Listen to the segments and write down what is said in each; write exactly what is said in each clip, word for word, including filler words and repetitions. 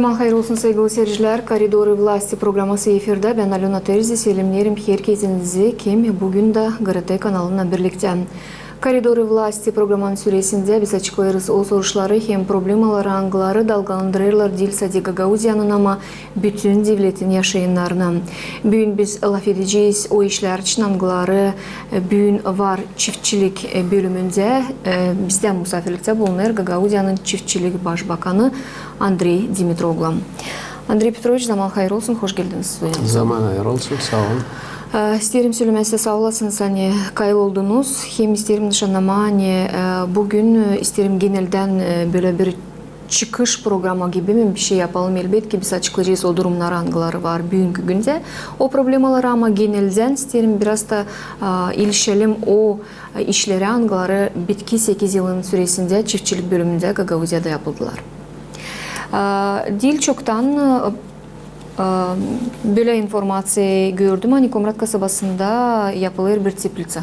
Zaman hayır olsun, saygılı seyircilär. «Koridorı vlasti» programası efirdä. Bän Alöna Terzi, selemneerim herkezinizi, kim büün dä GRT kanalınnan birliktä. «Koridorı vlasti» programanın süresindä biz açıklêêrız o soruşları hem problemaları, angıları dalgalandırêrlar diil sade Gagauziyanın, ama bütün devletin yaşayannarını. Büün biz lafedecez o işlär için, angıları, e, büün var çiftçilik, e, bölümündä. E, bizdä musaafirliktä bulunêr Gagauziyanın çiftçilik başbakanı Andrey Dimitroglu. Andrey Petroviç, zaman hayır olsun, hoş geldiniz studiyamıza. Zaman hayır olsun, saa olun. E, isteerim sölemää sizä saa olasınız, ani kayıl oldunuz. Hem isteerim nışannamaa, ani, e, büün, e, isteerim geneldän, e, bölä bir çıkış programa gibi mi bir şey yapalım. Elbetki, biz açıklayacez o durumnarı, angıları var büünkü gündä, o problemaları, ama geneldän isteerim biraz da, e, ilişelim o, e, işlerä, angıları bitki sekiz yılın süresindä çiftçilik bölümündä Gagauziyada yapıldılar. E, diil çoktan, e, e, bölä informaţiya gördüm, ani Komrat kasabasında yapılêr bir tepliţa.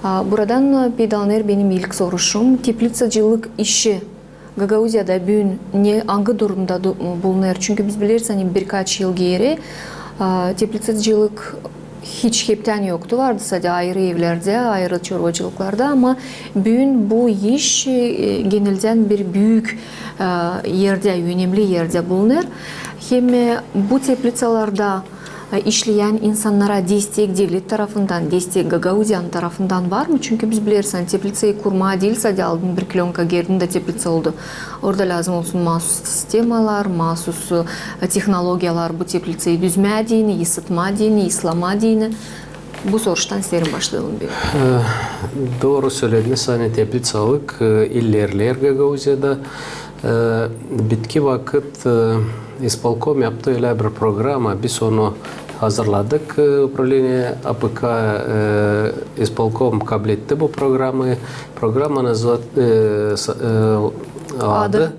E, buradan peydalanêr benim ilk soruşum. Tepliţacılık işi Gagauziyada büün ne, angı durumda du-, bulunêr? Çünkü biz bileriz, ani birkaç yıl geeri, e, tepliţacılık hiç heptän yoktu, vardı sade ayırı evlerdä, ayırı çorbacılıklarda, ama büün bu iş, e, geneldän bir büük, e, erdä, önemli erdä bulunêr. Hem, e, bu tepliţalarda, e, işleyän insannara destek devlet tarafından, destek Gagauziyanın tarafından var mı? Çünkü biz bileriz, ani tepliţayı kurmaa diil sade aldın bir klönka, gerdin dä tepliţa oldu. Orada lääzım olsun maasuz sistemalar, maasuz, e, tehnologiyalar bu tepliţayı düzmää deyni, ısıtmaa deyni, ıslamaa deyni. Bu soruştan isteerim başlayalım bir. E, dooru sölediniz, ani tepliţalık, e, ilerleer Gagauziyada. E, bitki vakıt, e, ispolkom yaptı ölä bir programa, biz onu hazırladık, e, upravleniye A P K, e, ispolkom kabletti bu programayı. Programa nazvat-, e, sa-, e, adı,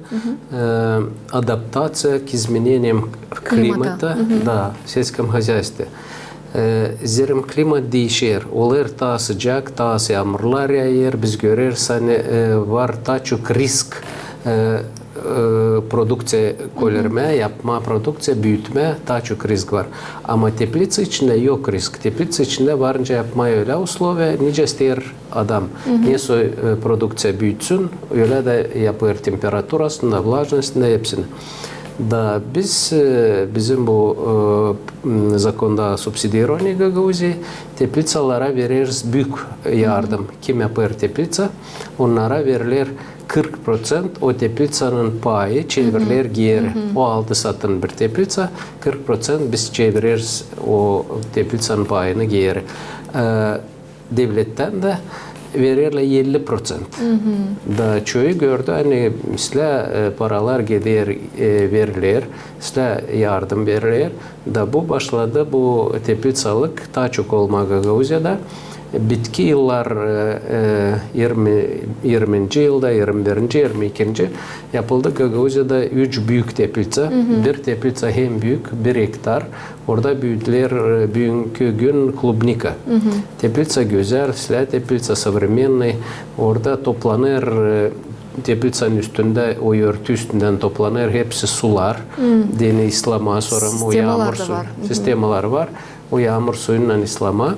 e, «Адаптация к изменениям климата», da, в сельском хозяйстве. E, zerä klimat diişer, olêr taa sıcak, taa az yaamurlar yaayêr, biz göreriz, ani, e, var taa çok risk, e, e, produkţiya kolermää, yapmaa produkţiya, büütmää, taa çok risk var. Ama tepliţa içindä yok risk. Tepliţa içindä var nicä yapmaa ölä usloviya, nicä isteer adam. Ne soy, e, produkţiya büütsün, ölä dä yapêr temperaturasını da, vlažnostunu da, hepsini. Da biz, e, bizim bu, e, m, zakonda o subsidirovaniyä Gagauziyayı, tepliţalara vereriz büük yardım. Kim yapêr tepliţa, onnara veriler kırk proţent, o tepliţanın payı çevriler geeri. O aldı satın bir tepliţa, kırk proţent biz çevireriz o tepliţanın payını geeri. E, devlettän dä vererlär elli proţent. Da çoyu gördü, ani islää, e, paralar gider, e, veriler, islää yardım veriler. Da bu başladı, bu tepliţalık taa çok olmaa Gagauziyada. Bitki yıllar, e, e, irmi, irminci yılda, irmi birinci, irmi ikinci yapıldı Gagauziyada üç büük tepliţa. Bir tepliţa hem büük, bir ektar. Orada büüdüler, e, büünkü gün klubnika. Tepliţa gözäl, islää tepliţa, современный. Orada toplanêr, e, tepliţanın üstündä, o örtü üstündän toplanêr hepsi sular. Deyni ıslamaa, sora o yaamur suyu. Sistemalar var. O yaamur suyunnan ıslamaa.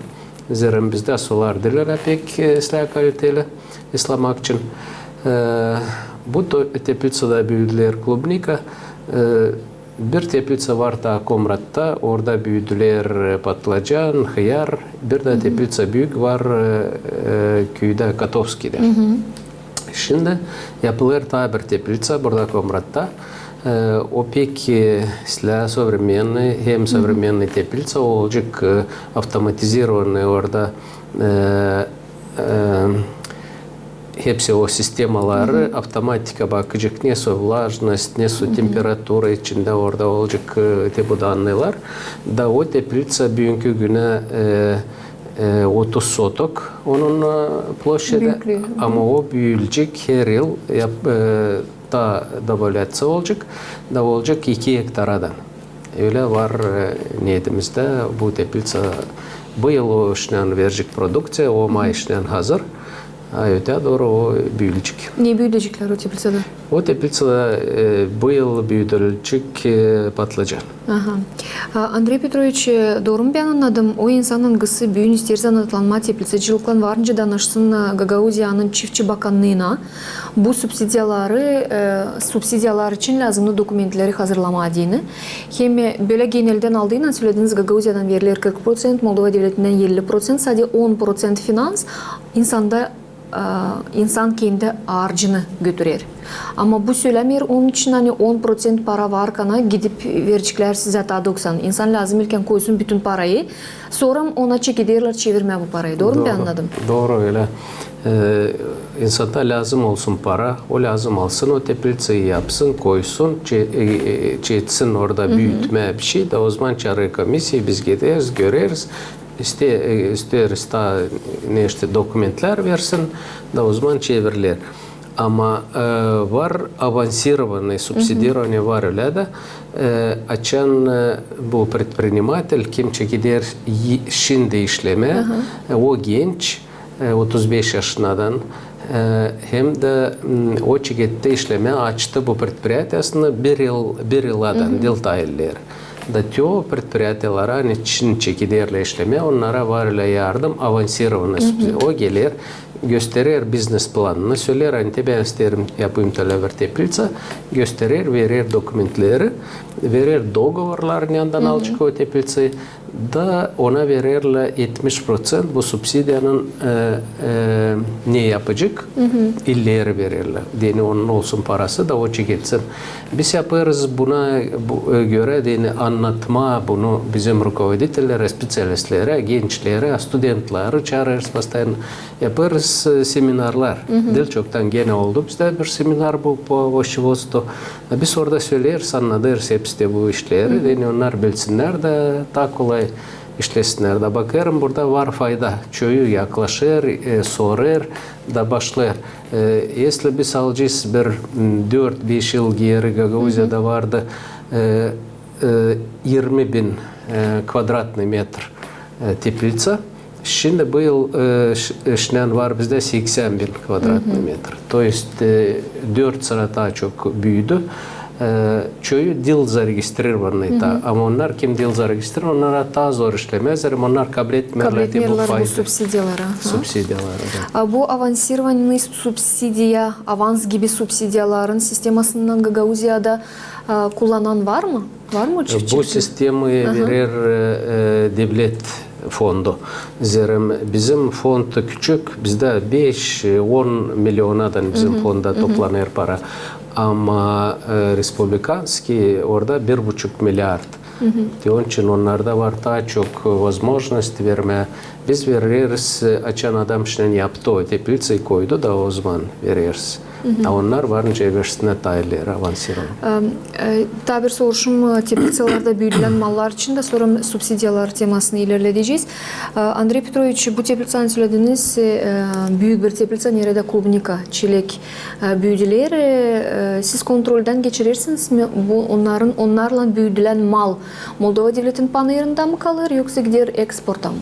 Zerä bizdä sular diil ölä pek, e, islää kaliteli ıslamak için. E, bu to-, tepliţada büüdüler klubnika. E, Bir tepliţa var taa Komratta, orada büüdüler, e, patlıcan, hıyar, bir dä tepliţa büük var, e, e, küüdä, Kotovskidä. Şindi yapılêr taa bir tepliţa burada Komratta. E, o pek, e, islää современный, hem современный tepliţa, olacek, e, автоматизированный orada, e, e, hepsi o sistemaları, avtomatika bakacek, ne soy vlažnost, ne soy temperatura içindä orada olacek, e, te bu данныйlar. Da o tepliţa büünkü günä, e, e, otuz sotok onun, e, ploşçedi, ama o büüyecek her yıl, yap-, e, taa добавляться olacek, da olacek iki ektaradan. Ölä var, e, niyetimizdä bu tepliţa bu yıl o işnän verecek produkţiya, o may işnän hazır. A ötää dooru o büüdecek. Ne büüdeceklär o teplitsada? O teplitsada, e, bu yıl büüdülecek, e, patlıcan. Aha. A, Andrey Petroviç, e, dooru mu bän annadım, o insan, angısı büün isteer zanaatlanmaa teplitsacılıklan, var nicä danışsın, e, Gagauziyanın çiftçi bakannıına, bu subsidiyaları, e, subsidiyalar için lääzımnı dokumentleri hazırlamaa deyni. Hem, e, bölä geneldän aldıynan sölediniz, Gagauziyadan veriler kırk proţent, Moldova devletindän elli proţent, sade on proţent finans insanda, e, insan kendi harcını götürer. Ama bu sölämeer onun için, ani on proţent para var kana, gidip vereceklär sizä taa doksan. İnsan lääzım ilkin koysun bütün parayı, sora ona çekederlär çevirmää bu parayı. Dooru mu bän annadım? Dooru, ölä. E, insana lääzım olsun para, o lääzım alsın o teplitsayı, yapsın, koysun, çe-, e, e, çeksin orada büütmää bişey, da ozaman çaarêr komisiya, biz gideriz, göreriz, iste-, e, isteeriz taa neştä dokumentlär versin, da ozaman çeviriler. Ama, e, var avansirovanıy subsidirovaniyä, var ölä dä, e, açan, e, bu предприниматель, kim çekeder şindi işlemää, e, o genç, e, otuz beş yaşınnadan, e, hem dä, m, o çeketti işlemää, açtı bu предприятиесini bir yıl, bir yıldan, diil taa ileri. Da te o предприятиелär, ani şindi çekederlär işlemää, onnara var ölä yardım, avansirovanıy subsidiya. O geler, gösterer biznes planını, söleer, ani te bän isteerim yapayım tölä bir teplitsa, gösterer, verer dokumentleri, verer dogovorlar, neredan alacek o teplitsayı, da ona vererlär etmiş proţent bu subsidiyanın, e, e, ne yapacek, ileri vererlär. Deyni onun olsun parası da o çeketsin. Biz yapêrız buna, bu, e, görä, deyni annatmaa bunu bizim rukovoditellerä, specialistlerä, gençlerä, studentleri çaarêrız постоянно. Yapêrız, e, seminarlar. Diil çoktan genä oldu bizdä bir seminar bu по овощеводству. E, biz orada söleeriz, annadêrız hepsini bu işleri. Deyni onnar bilsinnär da taa kolay işlesinnär. Da bakêrım, burada var fayda. Çoyu yaklaşêr, e, sorêr da başlêêr. E, если biz alacez bir, m, dört-beş yıl geeri Gagauziyada vardı, e, e, irmi bin, e, kvadratnıy metr, e, teplitsa. Şindi bu yıl, e, ş-, şindän var bizdä seksän bin kvadratnıy metr. То есть, e, dört sıra taa çok büüdü. E, çoyu diil zaregistrirovannıy taa. Ama onnar, kim diil zaregistrirovannıy, onnara taa zor işlemää, zerä onnar kabletmeerlär te bu fayda. Kabletmeerlär bu subsidiyaları. Subsidiyaları, da. A bu avansirovanıy subsidiya, avans gibi subsidiyaların sistemasından Gagauziyada, a, kullanan var mı? Var mı çiftçilik? Bu sistemayı verer, e, e, devlet fondu. Zerä bizim fond küçük, bizdä beş, e, on milionadan bizim fonda toplanêr para. Ama, e, respublikanskiy, orada bir buçuk milliard. Te onun için onnarda var taa çok возможность vermää. Biz vereriz, e, açan adam şindän yaptı o teplitsayı, koydu, da ozaman vereriz. A onnar var nicä versinnär taa ileri, avansirovanıy. Em, e, taa bir soruşum, e, teplitsalarda büüdülän mallar için, da sora subsidiyalar temasını ilerledecez. E, Andrey Petroviç, bu teplitsanı sölediniz, e, büük bir teplitsa, neredä klubnika, çilek, e, büüdüler. E, e, siz kontroldän geçirersiniz mi bu, onnarın, onnarlan büüdülän mal Moldova devletin panırında mı kalêr, yoksa gider eksporta mı?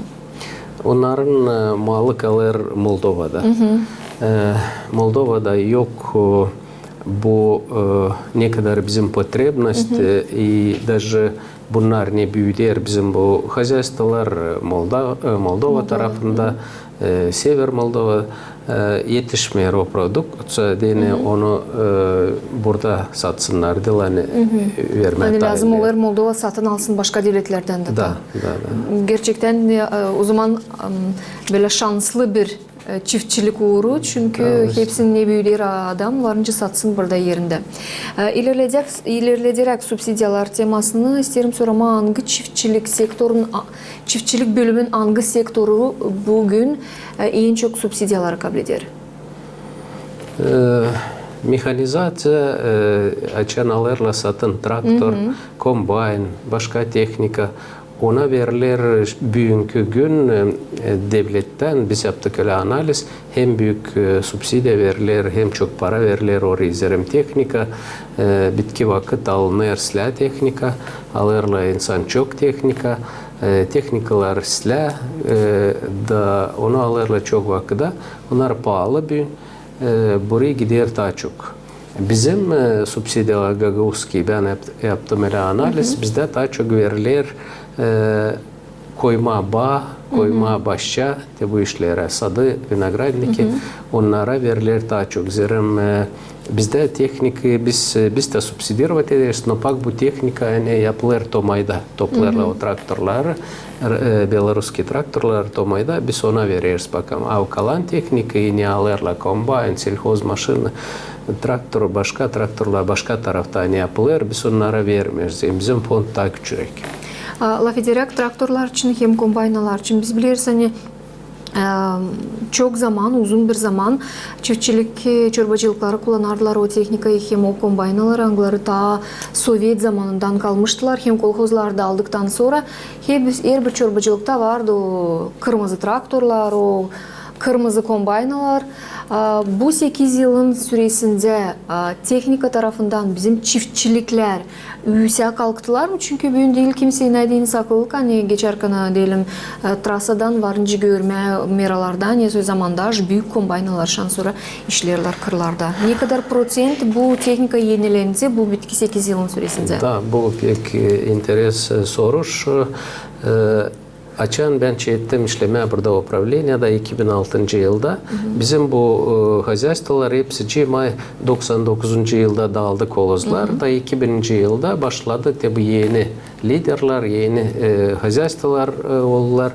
Onnarın, e, malı kalêr Moldovada. E, Moldovada yok, e, bu, e, ne kadar bizim потребность, e, i даже bunnar ne büüder bizim bu hozaystvolar, e, Molda-, e, Moldova tarafında, e, Sever Moldova, e, etişmeer o produkţiya, deyni onu, e, burada satsınnar, diil ani vermää taa ileri. Ani lääzım olêr Moldova satın alsın başka devletlerdän dä. Da, da, da. Gerçektän, e, ozaman, em, bölä şanslı bir, e, çiftçilik uuru, çünkü hepsini ne büüder adam, var nicä satsın burada erindä. E, ilerlederäk, ilerlederäk subsidiyalar temasını isteerim soramaa, angı çiftçilik sektorun, a, çiftçilik bölümün angı sektoru büün, e, en çok subsidiyaları kableder? E, mehanizaţiya, e, açan alêrlar satın traktor, kombayn, başka tehnika, ona veriler büünkü gün, e, devlettän, biz yaptık ölä analiz, hem büük, e, subsidiya veriler, hem çok para veriler orayı, zerä tehnika, e, bitki vakıt alınêr islää tehnika, alêrlar insan çok tehnika, E, tehnikalar islää, e, da onu alêrlar çok vakıda. Onnar paalı büün, e, burayı gider taa çok. Bizim, e, subsidiyalar Gagauzskiyä, bän yap-, yaptım ölä analiz, bizdä taa çok veriler, e, koyma baa, koyma başça, te bu işlerä, sadı, vinogradniki, onnara veriler taa çok. Zerä, e, bizdä tehnika, biz, e, biz dä subsidirovat ederiz, no pak bu tehnika, ani yapılêr Tomayda, toplêêrlar o traktorları, r-, e, beloruskiy traktorları Tomayda, biz ona vereriz bakalım. A kalan tehnika, ani alêrlar kombayn, selhoz maşina, traktor, başka traktorlar, başka tarafta ani yapılêr, biz onnara vermeeriz. Hem bizim fond taa küçürecek. A, lafederäk traktorlar için hem kombaynalar için biz bileriz, ani, e, çok zaman, uzun bir zaman çiftçilik, e, çorbacılıkları kullanardılar o tehnikayı hem o kombaynaları, angıları taa sovet zamanından kalmıştılar, hem kolhozlarda aldıktan sora hep, herbir çorbacılıkta vardı o kırmızı traktorlar, o kırmızı kombaynalar. A, bu sekiz yılın süresindä, a, tehnika tarafından bizim çiftçiliklär üüsää kalktılar mı? Çünkü büün diil kimseyi ne deyni sakıllık, ani geçärkän, deyelim, e, trassadan varınca görmää meralardan, ne soy zamanda büük kombaynalar şansora işleerlär kırlarda. Ne kadar proţent bu tehnika enilendi bu bitki sekiz yılın süresindä? Da, bu pek, e, interes, e, soruş. E, Açan bän çektim işlemää burada upravleniyada iki bin altıncı yılda, bizim bu, e, hozaystvolar hepsi cimay doksan dokuzuncu yılda daaldı kolozlar, da iki bininci yılda başladı te bu eni liderlär, eni, e, hozaystvolar, e, oldular.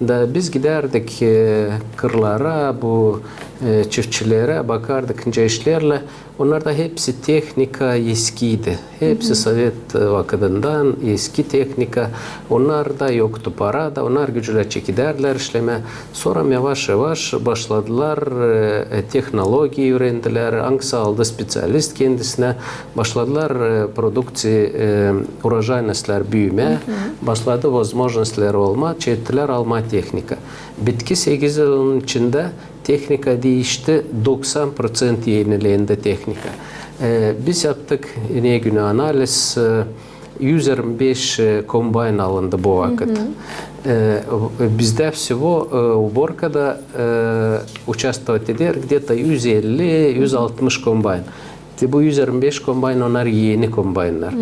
Da biz gidärdik, e, kırlara, bu, e, çiftçilerä, bakardık, nicä işleerlär. Onnarda hepsi tehnika eskiydi. Hepsi sovet, e, vakıdından eski tehnika. Onnarda yoktu para da, onnar güclä çekidärdilär işlemää. Sora yavaş-yavaş başladılar, e, tehnologiya üürendilär, angısı aldı specialist kendisinä. Başladılar, e, produkţiya, e, urojaynostlär büümää. Başladı vozmožnostlär olmaa, çektilär almaa tehnika. Bitki sekiz yılın içindä tehnika diişti, doksan proţent enilendi tehnika. E, biz yaptık ne günü analiz, e, üz irmi beş, e, kombayn alındı bu vakıt. E, bizdä всего, e, uborkada, e, участвовать eder где-то üz elli, üz altmış kombayn. Te bu üz irmi beş kombayn, onnar eni kombaynnar.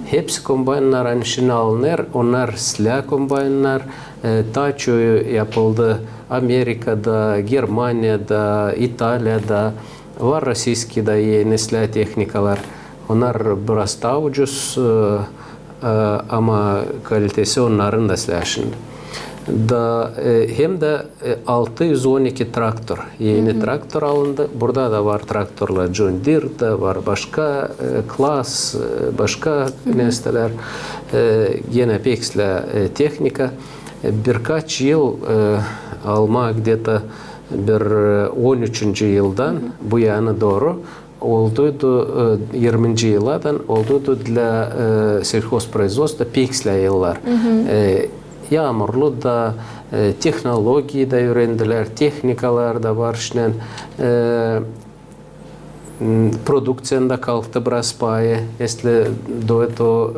Hepsi kombaynnar, ani şindi alınêr, onnar islää kombaynnar, e, taa çoyu yapıldı Amerikada, Germaniyada, İtaliyada, var rossiyskiy da eni islää tehnikalar. Onnar biraz taa ucuz, e, e, ama kalitesi onnarın da islää şindi. Da, e, hem dä, e, altı üz on iki traktor, eni traktor alındı. Burada da var traktorlar John Deere, da var başka, e, Claas, e, başka nesnelär, e, genä pek islää, e, tehnika. E, birkaç yıl, e, almaa где-то bir, e, on üçüncü yıldan bu yana dooru olduydu, e, irminci yıllardan olduydu для, e, сельхозпроизводства pek islää yıllar. E, yaamurlu da, e, tehnologiya da üürendilär, tehnikalar da var işlän, e, m, produkţiyada kalktı biraz payı. Если до этого,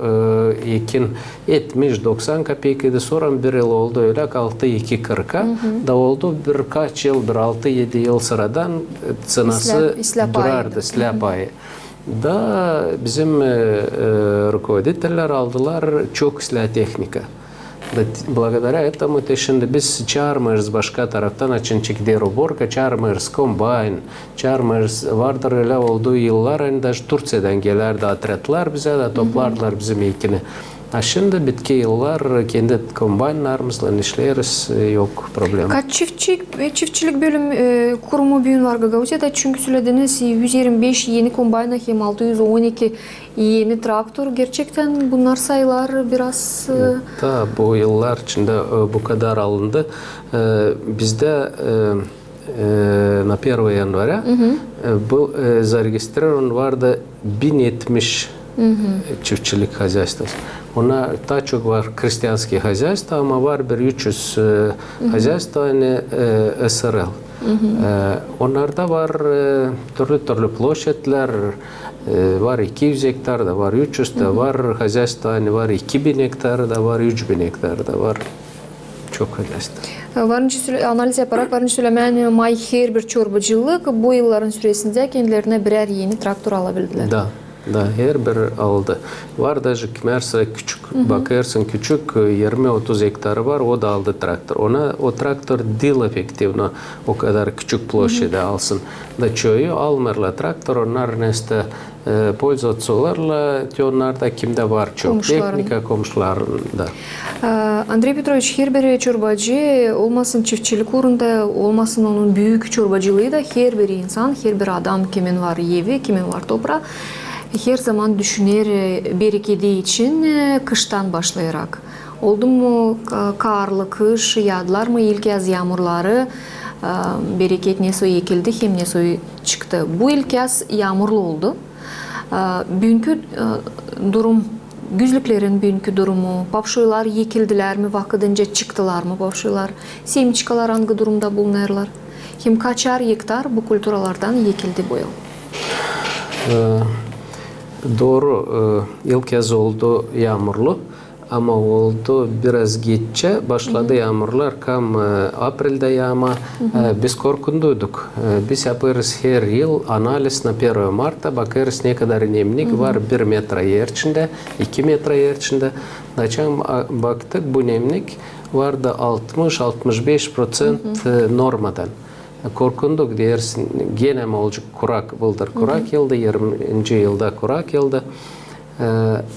e, ekin etmiş, doksan kopeyka idi, sora bir yıl oldu ölä, kalktı iki kırka. Da oldu birkaç yıl, bir altı-edi yıl sıradan, e, ţenası durardı, islää payı. Da bizim, e, e, rukovoditeller aldılar çok islää tehnika. Da t-, благодаря этому te şindi biz çaarmêêrız başka taraftan, açan çekider uborka, çaarmêêrız kombayn, çaarmêêrız, vardır ölä oldu yıllar, ani даже Turţiyadan gelärdi otrâdlar bizä da toplardılar bizim ekini. A şindi bitki yıllar, kendi kombaynnarımızlan işleeriz, e, yok problema. Kaç çiftçi, e, çiftçilik bölüm, e, kurumu büün var Gagauziyada? Çünkü sölediniz, üz irmi beş eni kombayna hem altı üz on iki eni traktor. Gerçektän bunnar sayılar biraz, e, Da bu yıllar içindä, e, bu kadar alındı. E, bizdä, e, e, на первое января, e, был, e, зареєстрован vardı bin etmiş çiftçilik hozaystvosı. Onnar taa çok var крестьянские хозяйства, ama var bir üç üz, e, hozaystvo, ani, e, S R L. E, onnarda var, e, türlü-türlü ploşedlär, e, var iki üz ektar da, var üç üz da, var hozaystvo, ani var iki bin ektar da, var üç bin ektar da, var çok hozaystvo. E, var nicä sölä-, analiz yaparak, var nicä sölemää, ani may herbir çorbacılık bu yılların süresindä kendilerinä birär eni traktor alabildilär. Da, da, herbir aldı. Var daji kimär sä küçük, bakêrsın, küçük, e, irmi-otuz ektarı var, o da aldı traktor. Ona o traktor diil efektivno o kadar küçük ploşedä alsın. Da çoyu almêêrlar traktor, onnar nesä, e, polzovаться olêrlar, te onnarda kimdä var çok tehnika, komşuların da. E, Andrey Petroviç, herbir çorbacı, olmasın çiftçilik uurunda, olmasın onun büük çorbacılıı da, herbir insan, herbir adam, kimin var evi, kimin var topraa, her zaman düşüner, e, bereketi için, e, kıştan başlayarak. Oldu mu ka-, karlı kış, yaadılar mı ilkyaz yaamurları, e, bereket nesoy ekildi hem nesoy çıktı. Bu ilkyaz yaamurlu oldu. E, büünkü, e, durum, güzlüklerin büünkü durumu, papşoylar ekildilär mi vakıdınca, çıktılar mı papşoylar, semiçkalar angı durumda bulunêrlar? Hem kaçar ektar bu kulturalardan ekildi bu yıl? E, dooru, e, ilkyaz oldu yaamurlu, ama oldu biraz geççä başladı yaamurlar, kam, e, apreldä yaama. E, biz korkunduyduk. E, biz yapêrız her yıl analiz na первое марта, bakêrız, ne kadar nemnik var bir metra er içindä, iki metra er içindä. Açan, a, baktık, bu nemnik vardı altmış, altmış beş proţent, e, normadan. Korkunduk, deersin, genä mi olacek kurak, bıldır kurak yıldı, irminci yılda kurak yıldı. E,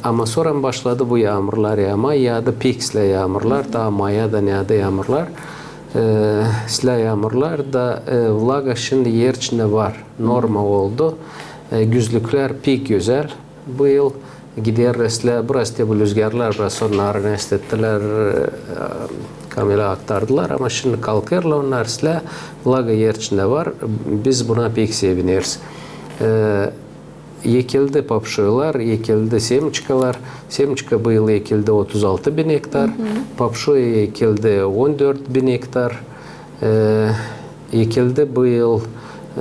ama sora başladı bu yaamurlar yaamaa, yaadı pek islää yaamurlar, taa mayadan yaadı yaamurlar. E, islää yaamurlar da, e, vlaga şindi er içindä var, norma oldu. E, güzlüklär pek gözäl. Bu yıl giderlär islää, biraz te bu lüzgarlar biraz onnarı nesä ettilär, e, kamera aktardılar, ama şindi kalkêrlar onnar islää, vlaga er içindä var, biz buna pek sevineriz. E, ekildi papşoylar, ekildi semiçkalar, semiçka bu yıl ekildi otuz altı bin ektar, papşoy ekildi on dört bin ektar, e, ekildi bu yıl,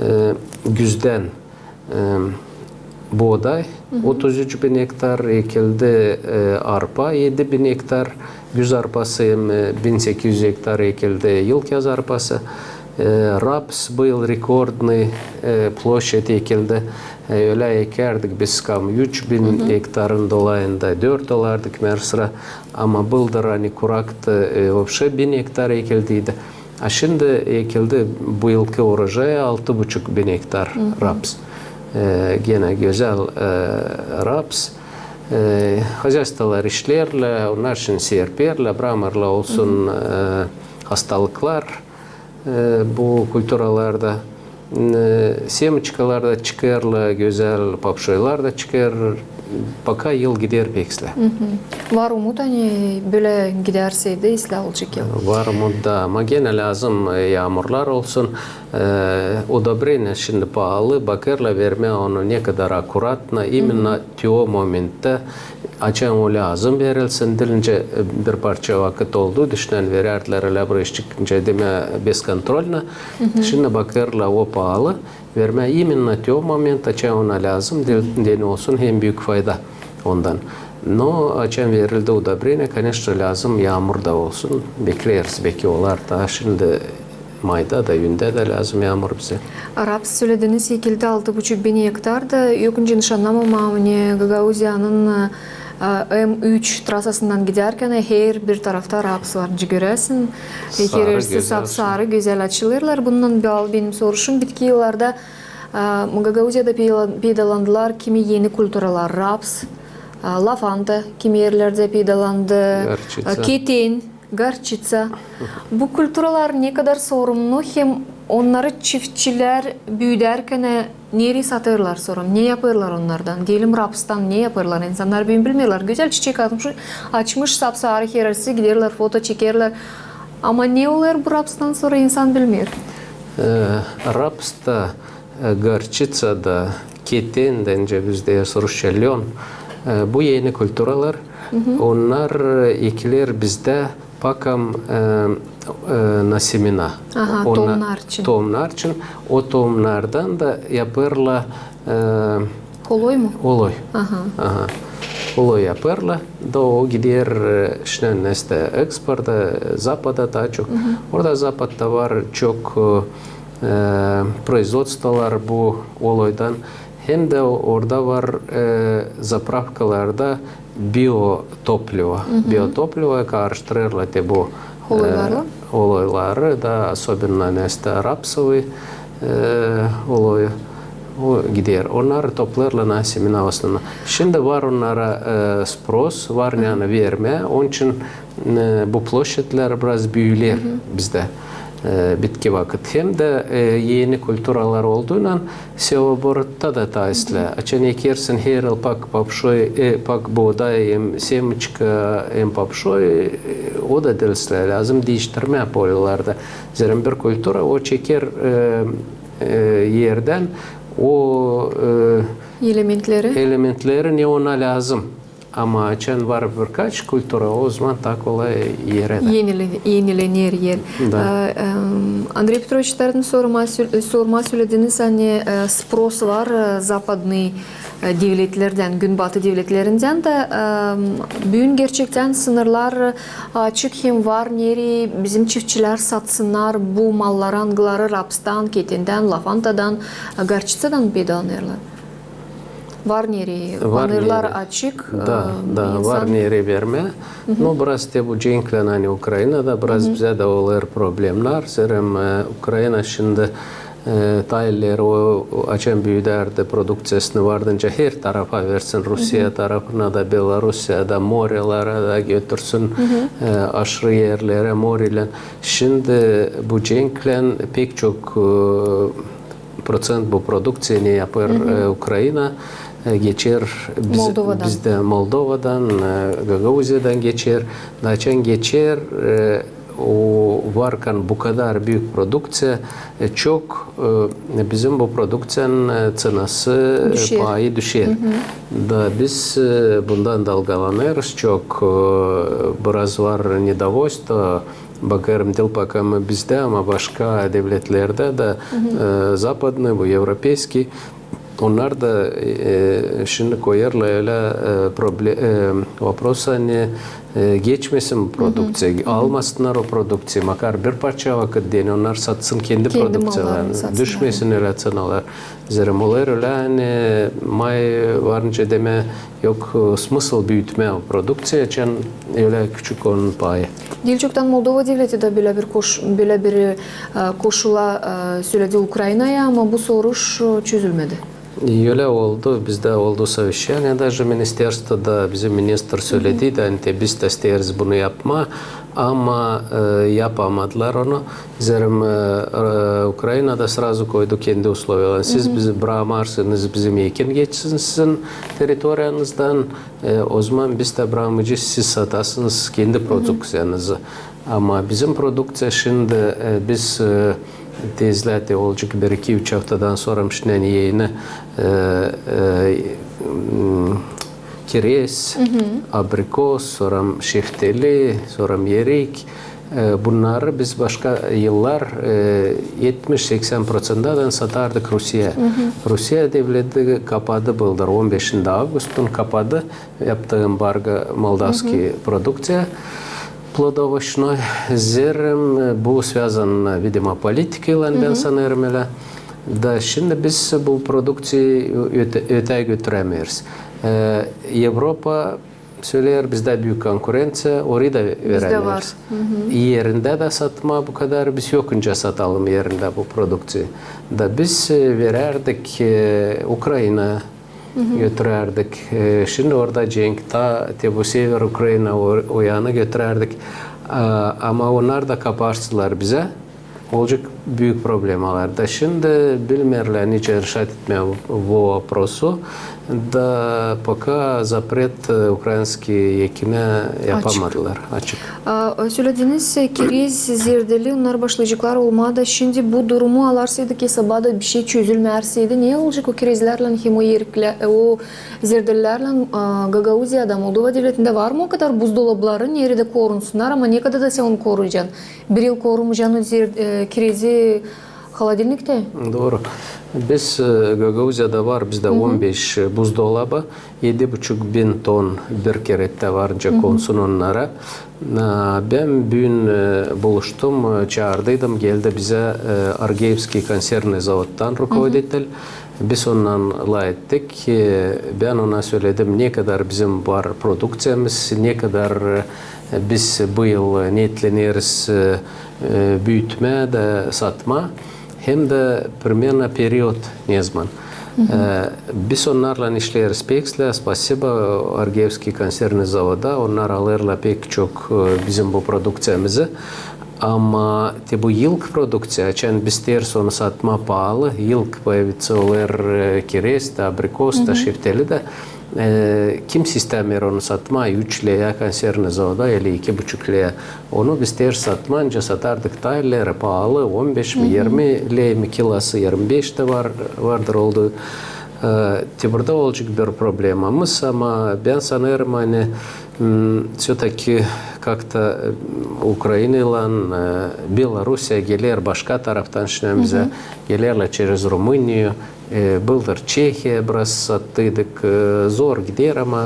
e, güzdän e, booday, otuz üç bin ektar ekildi, e, arpa, edi bin ektar, güz arpası, e, bin sekiz üz ektar ekildi, ilkyaz arpası, e, raps bu yıl rekordnıy, e, ploşed ekildi. E, ölä ekärdik biz kam üç bin ektarın dolayında, dört olardı kimär sıra, ama bıldır, ani kuraktı, e, вообще bin ektar ekildiydi. A şindi ekildi, bu yılkı urojay altı buçuk bin ektar raps. E, genä gözäl, e, raps. E, hozaystvolar işleerlär, onnar şindi serperlär, brakmêêrlar olsun, e, hastalıklar, e, bu kulturalarda. E, semiçkalar da çıkêrlar, gözäl papşoylar da çıkêr. Пока yıl gider pek islää. Var umut, ani bölä giderseydi, islää olacek yıl. Var umut da, ama genä lääzım, e, yaamurlar olsun. E, udobreniya şindi paalı, bakêrlar vermää onu ne kadar akuratno, именно te o momentta, açan o lääzım verilsin, diil nicä, e, bir parça vakıt oldu, düşünän verärdilär ölä bir iş çıkınca, demää, бесконтрольно. Şindi bakêrlar, o paalı. Vermää именно te o moment, açan ona lääzım, de-, deyni olsun hem büük fayda ondan. No açan verildi udobreniya, конечно, lääzım yaamur da olsun. Bekleeriz, beki olar da şindi mayda da, üündä dä lääzım yaamur bizä. Raps sölediniz, ekildi altı buçuk bin ektar da, yok, nicä şaşırmamam, ani Gagauziyanın, e, M üç trasasından gidärkän herbir tarafta raps var, nicä göräsin. Sarı, herisi gözäl, sapsarı, gözäl açılêrlar. Bununnan baalı benim soruşum, bitki yıllarda E, Gagauziyada peyda-, peydalandılar kimi eni kulturalar, raps, e, lavanda kimi erlerdä peydalandı, e, keten, горчица. Bu kulturalar ne kadar sorumlu, hem onnarı çiftçilär büüdärkän, e, nereyi satêrlar sora, ne yapêrlar onnardan? Deyelim, rapstan ne yapêrlar? İnsannar büün bilmeerlär. Gözäl çiçek açmış, açmış, sapsarı herisi, giderlär, foto çekerlär. Ama ne olêr bu rapstan sora, insan bilmeer. E, raps da E, горчица da, keten dä, nicä biz deeriz rusça лён. E, bu eni kulturalar, onnar, e, ekiler bizdä pakam, e, e, na semena. Aha, toomnar için. Toomnar için. O toomnardan da yapêrlar, e, Holoy mu? Holoy. Aha. Aha. Holoy yapêrlar. Da o gider, e, şindi nesä eksporta, e, Zapada taa çok. Orada Zapadta var çok, e, e, производствоlar bu holoydan. Hem dä orada var, e, zapravkalarda biotoplivo. Biotoplivo karıştırêrlar te bu, e, holoyları da, особенно nesä rapsovıy, e, holoy. O gider. Onnarı toplêêrlar na semena osnovno. Şindi var onnara, e, spros, var ne ani vermää. Onun için e, bu ploşadlar biraz büüler bizdä, e, bitki vakıt. Hem dä, e, eni kulturalar olduynan seoborotda da taa islää. Açan ekersin her yıl pak papşoy, e, pak buğday, hem semçka, hem papşoy, e, o da diil islää. Lääzım diiştirmää polyalarda. Zerä bir kultura o çeker, e, e, erdän o, e, elementleri, elementleri ne ona lääzım. Ama açan var birkaç kultura, ozaman taa kolay ereder. Enilener er. Da. E, em, Andrey Petroviç, tartın sormaa sö-, sormaa sölediniz, ani, e, spros var, e, zapadnıy, e, devletlerdän, günbatı devletlerindän dä, em, büün gerçektän sınırlar açık hem var neri bizim çiftçilär satsınnar bu malları, angıları rapstan, ketendän, lafantadan, e, gorçitsadan peydalanêrlar. Var neri, panırlar açık. Da, e, da, insan var neri vermää. No, biraz te bu cenklän, ani Ukraynada, biraz bizä dä olêr problemnär. Zerä, e, Ukrayna şindi, e, taa illeri o, o açan büüdärdi, produkţiyasını vardınca her tarafa versin, Rusiya tarafına da, Belorusiyaya da, morelere dä götürsün, e, aşırı erlerä, morelän. Şindi bu cenklän pek çok, e, proţent bu produkţiya, ne yapêr, e, Ukrayna, e, geçer biz-, Moldovadan. Bizdä Moldovadan, e, Gagauziyadan geçer. Da açan geçer, e, o varkan bu kadar büük produkţiya, e, çok, e, bizim bu produkţiyanın, e, ţenası, e, payı düşer. Da biz, e, bundan dalgalanêrız çok, e, biraz var nedovolstvo, bakêrım, diil pakam bizdä, ama başka devletlerdä dä, e, zapadnıy, bu evropeyskiy, onnar da, e, şindi koyêrlar ölä, e, proble-, e, vopros, ani, e, geçmesin bu produkţiya, almasınnar o produkţiyayı, makar bir parça vakıt deyni, onnar satsın kendi produkţiyalarını, düşmesin ölä ţenalar. Zerä olêr ölä, ani may varınca demää, yok, e, smısıl büütmää o produkţiya, açan ölä küçük onun payı. Diil çoktan Moldova devleti dä bölä bir koş-, bölä bir, e, koşula, e, söledi Ukraynaya, ama bu soruş, e, çözülmedi. Ölä oldu, bizdä oldu совещание, даже ministerstvoda bizim ministr söledi, da, ani te biz dä isteeriz bunu yapmaa, ama, e, yapamadılar onu. Zerä, e, e, Ukrayna da srazu koydu kendi usloviyalarını. Siz bizi brakmarsınız, bizim ekin geçsin sizin teritoriyanızdan, e, ozaman biz dä brakmayacez, siz satasınız kendi produkţiyanızı. Ama bizim produkţiya şindi, e, biz, e, tezlää te olacek bir-iki-üç aftadan sora, şindi eni, e, e, m, kirez, abrikos, sora şeftali, sora erik. E, bunnarı biz başka yıllar, e, etmiş-seksän proţentindän satardık Rusiyaya. Rusiya devleti kapadı bıldır, on beşindä avgustun kapadı, yaptı embargo moldavskiy produkţiya plodovoçnoj. Zerä, e, bu связано, видимо, politikaylan, bän sanêrım ölä. Da şindi biz bu produkţiyayı ötä, ötää götürämeeriz. E, Evropa söleer, bizdä büük konkurenţiya, orayı da verämeeriz. Erindä dä satmaa bu kadar, biz yokunca satalım erindä bu produkţiyayı. Da biz, e, verärdik, e, Ukraynaya, götürärdik. E, şindi orada cenk, taa te bu sever Ukrayna, o, o yanı götürärdik. A, ama onnar da kaparsalar bizä, Olacek büük problemalar. Da şindi bilmeerlär nicä решать etmää bu, bu вопросу. Da пока запрет, e, ukrainski ekinä yapamadılar. Açık. A, sölediniz, e, kirez zerdeli, onnar başlayaceklar olmaa da. Şindi bu durumu alarsaydık esaba da, bişey çözülmeyärseydi, ne olacek o kirezlärlän hem o eriklä-, e, o zerdelilärlän, a, Gagauziyada, Moldova devletindä var mı o kadar buzdolapları, neredä korunsunnar, ama nekadar da sän onu koruyacan? Bir yıl korumayacan o zer-, e, kirezi holodilniktä? Dooru. Biz, e, Gagauziyada var bizdä on beş buzdolabı, edi buçuk bin ton bir kerä dä varınca konsun onnara. E, bän büün, e, buluştum, e, çaardıydım, geldi bizä, e, Argeyevskiy konservnıy zavodtan rukovoditelь. Biz ondan lafettik. E, bän ona söledim, nekadar bizim var produkţiyamız, nekadar, e, biz bu yıl neetleneriz, e, e, büütmää da satmaa. Hem dä primerno period nezaman. E, biz onnarlan işleeriz pek islää, spasiba Argeyevskiy konservnıy zavoda, onnar alêrlar pek çok, e, bizim bu produkţiyamızı. Ama te bu ilk produkţiya, açan biz isteeriz onu satmaa paalı, ilk появится olêr, e, kirez tä, abrikos tä, şeftali da. E, kimsey istämeer onu satmaa üç leä konservnıy zavoda, ili iki buçuk leä. Onu biz isteeriz satmaa, nicä satardık taa illeri paalı, on beş mi, irmi leä mi kilosu, irmi beş tä var, vardır oldu. E, te burada olacek bir problemamız, ama bän sanêrım, ani, m, всё-таки как-то, e, Ukrainaylan, e, Belorusiya geler başka taraftan, şindi bizä gelerlär через Rumıniyu, e, bıldır Çehiya biraz sattıydık, e, zor gider, ama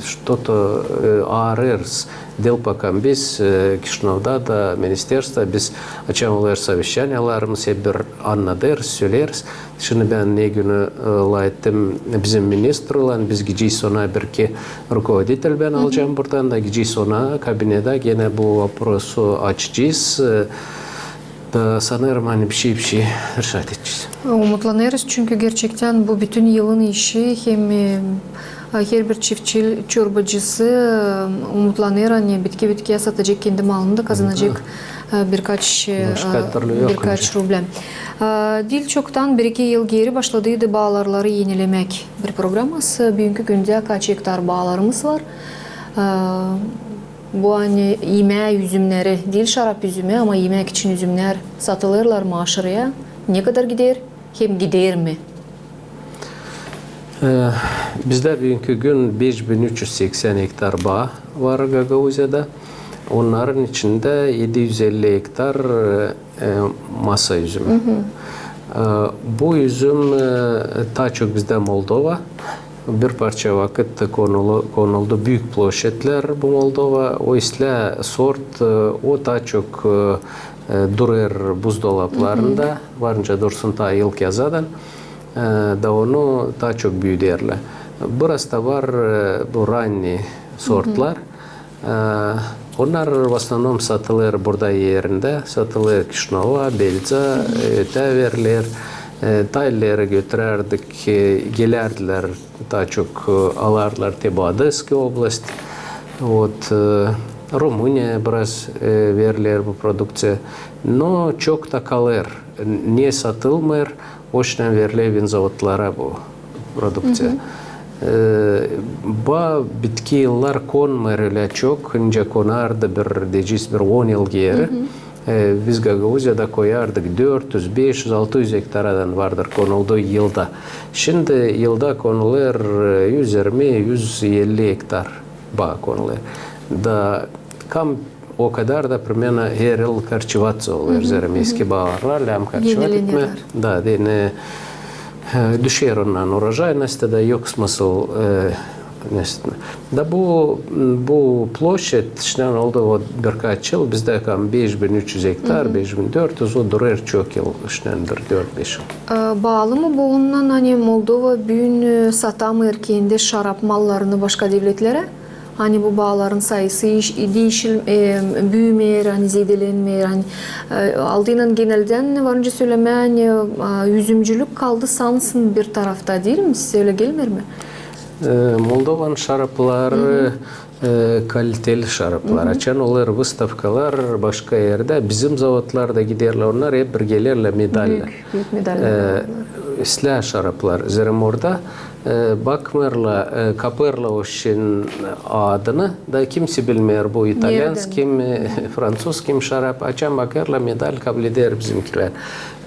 что-то, e, aarêêrız. Diil pakan biz, e, Kişinövda da, ministerstvo, biz açan olêr совещанияларımız, hep bir annadêrız, söleeriz. Şindi bän ne günü, e, lafettim bizim ministrlan, biz gidecez ona bir iki rukovoditelь bän alacam buradan da, gidecez ona kabinetä, genä bu вопросу açacez. E, Da sanêrım, ani bişey, bişey решать edecez. Umutlanêrız, çünkü gerçektän bu bütün yılın işi, hem, e, herbir çiftçi, çorbacısı, e, umutlanêr, ani bitki bitkiyä satacek kendi malını da, kazanacek, e, birkaç, e, birkaç rublä. E, diil çoktan, bir-iki yıl geeri başladıydı baaları enilemäk bir programası. Büünkü gündä kaç ektar baalarımız var? E, Bu, ani imää üzümneri, diil şarap üzümü, ama imäk için üzümnär satılêrlar mı aşırıya? Nekadar gider hem gider mi? E, bizdä büünkü gün beş bin üç üz seksän ektar baa var Gagauziyada. Onnarın içindä edi üz elli ektar, e, e, masa üzümü. E, bu üzüm, e, taa çok bizdä Moldova. Bir parça vakıt konulu-, konuldu büük ploşedlär bu Moldova. O islää sort, e, o taa çok, e, e, durêr buzdolaplarında, varınca dursun taa ilk yazadan, e, da onu taa çok büüderlär. Biraz da var, e, bu ранний sortlar. E, onnar в основном satılêr burada erindä, satılêr Kişinöva, Belza, e, ötää verlär. E, taa ileri götürärdik, e, gelärdilär, taa çok, e, alardılar te bu Odesskıy oblast. Вот, e, Rumıniya biraz, e, verlär bu produkţiya. No çok da kalêr, ne satılmêêr, oşnän verlär vinzavodlara bu produkţiya. E, baa bitki yıllar konmêêr ölä çok, nicä konardı bir, deyecez, bir on yıl geeri. E, biz Gagauziyada koyardık dört üz, beş üz, altı üz ektaradan vardır konuldu yılda. Şindi yılda konulêr, e, üz irmi, üz elli ektar baa konulêr. Da kam o kadar da primerno her yıl korçovaţiya olêr, zerä eski baalar lääzım korçovat etmää. Da, deyni, e, düşer onnan urojaynost, da yok смысл, e, nesetmää. Da bu, bu ploşed, şindän oldu, вот, birkaç yıl, bizdä kam beş bin üç üz ektar, beş bin dört üz, o durêr çok yıl, şindän bir dört-beş yıl. E, baalı mı bu ondan, ani Moldova büün, e, satamêêr kendi şarap mallarını başka devletlerä? Ani bu baaların sayısı iş-, diişil-, e, büümeer, ani zeedelenmeer, ani, e, aldıynan geneldän var nicä sölemää, ani, e, üzümcülük kaldı sansın bir tarafta, diil mi? Sizä ölä gelmeer mi? E, Moldovanın şarapları, E, kaliteli şaraplar. Açan olêr выставкалар başka erdä, bizim zavodlar da giderlär, onnar hep bir gelerlär medallar. Büük, büük medallar alırlar. E, islää şaraplar. Zerä orada, e, bakmêêrlar, e, kapêrlar o şişenin adını, da kimsey bilmeer, bu italyanskıy, kim, e, fransuzskıy şarap. Açan bakêrlar, medal kabul eder bizimkilär.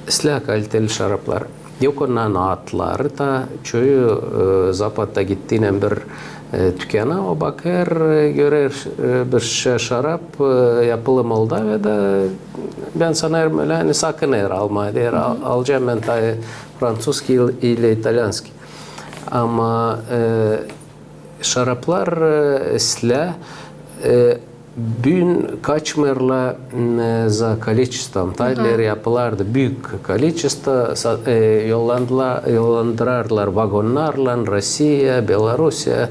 İslää kaliteli şaraplar. Yok onnarın adları da, çoyu, e, Zapadda gittiynän bir, e, tükana, o bakêr, e, görer, e, bir şişä şarap, e, yapılı Moldaviyada, bän sanêrım ölä, ani sakınêr almaa, deer, al-, alacam bän taa fransuzskıy ile italyanskıy. Ama, e, şaraplar, e, islää, e, büün kaçmêêrlar, m, za количеством. Taa ileri yapılardı büük количество, sa-, e, yollandıla-, yollandırardılar vagonnarlan Rossiya, Belorusiya,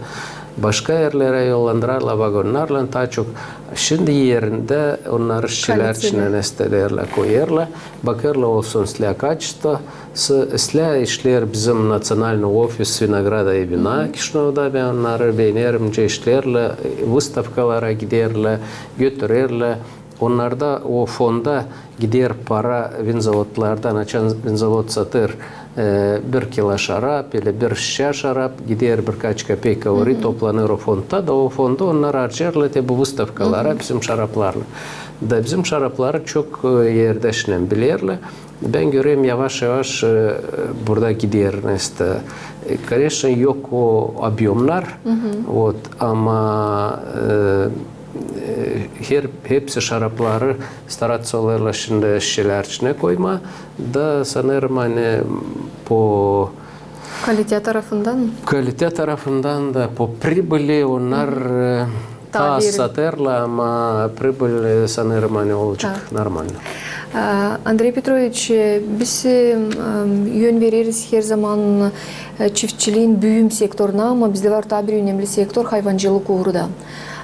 başka erlerä yollandırardılar vagonnarlan taa çok. Şindi erindä onnarı şişelär içinä, nestä deerlär, koyêrlar. Bakêrlar, olsun islää качество. S-, islää işleer bizim национальный офис винограда и вина Kişinövda, bän onnarı beenerim, nicä işleerlär, выставкалара giderlär, götürerlär. Onnarda o fonda gider para vinzavodlardan, açan vinzavod satêr, e, bir kilo şarap ili bir şişä şarap, gider birkaç kopeyka orayı, toplanêr o fondda, da o fondu onnar harcêêrlar te bu выставкаlara bizim şaraplarnı. Da bizim şarapları çok, e, erdä şindän bilerlär. Bän görerim, yavaş-yavaş, e, burada gider nestä. E, конечно, yok o объёмнар, вот, ama, e, e, her, hepsi şarapları стараться olêrlar şindi şişelär içinä koymaa, da sanêrım, ani po Kalite tarafından mı? Kalite tarafından da, po прибыли onnar, e, taa az satêrlar, ama прибыль, e, sanêrım, ani olacek normalno. A, Andrey Petroviç, e, biz, e, m, yön vereriz her zaman, e, çiftçiliin büüm sektoruna, ama bizdä var taa bir önemli sektor, hayvancılık uuru da.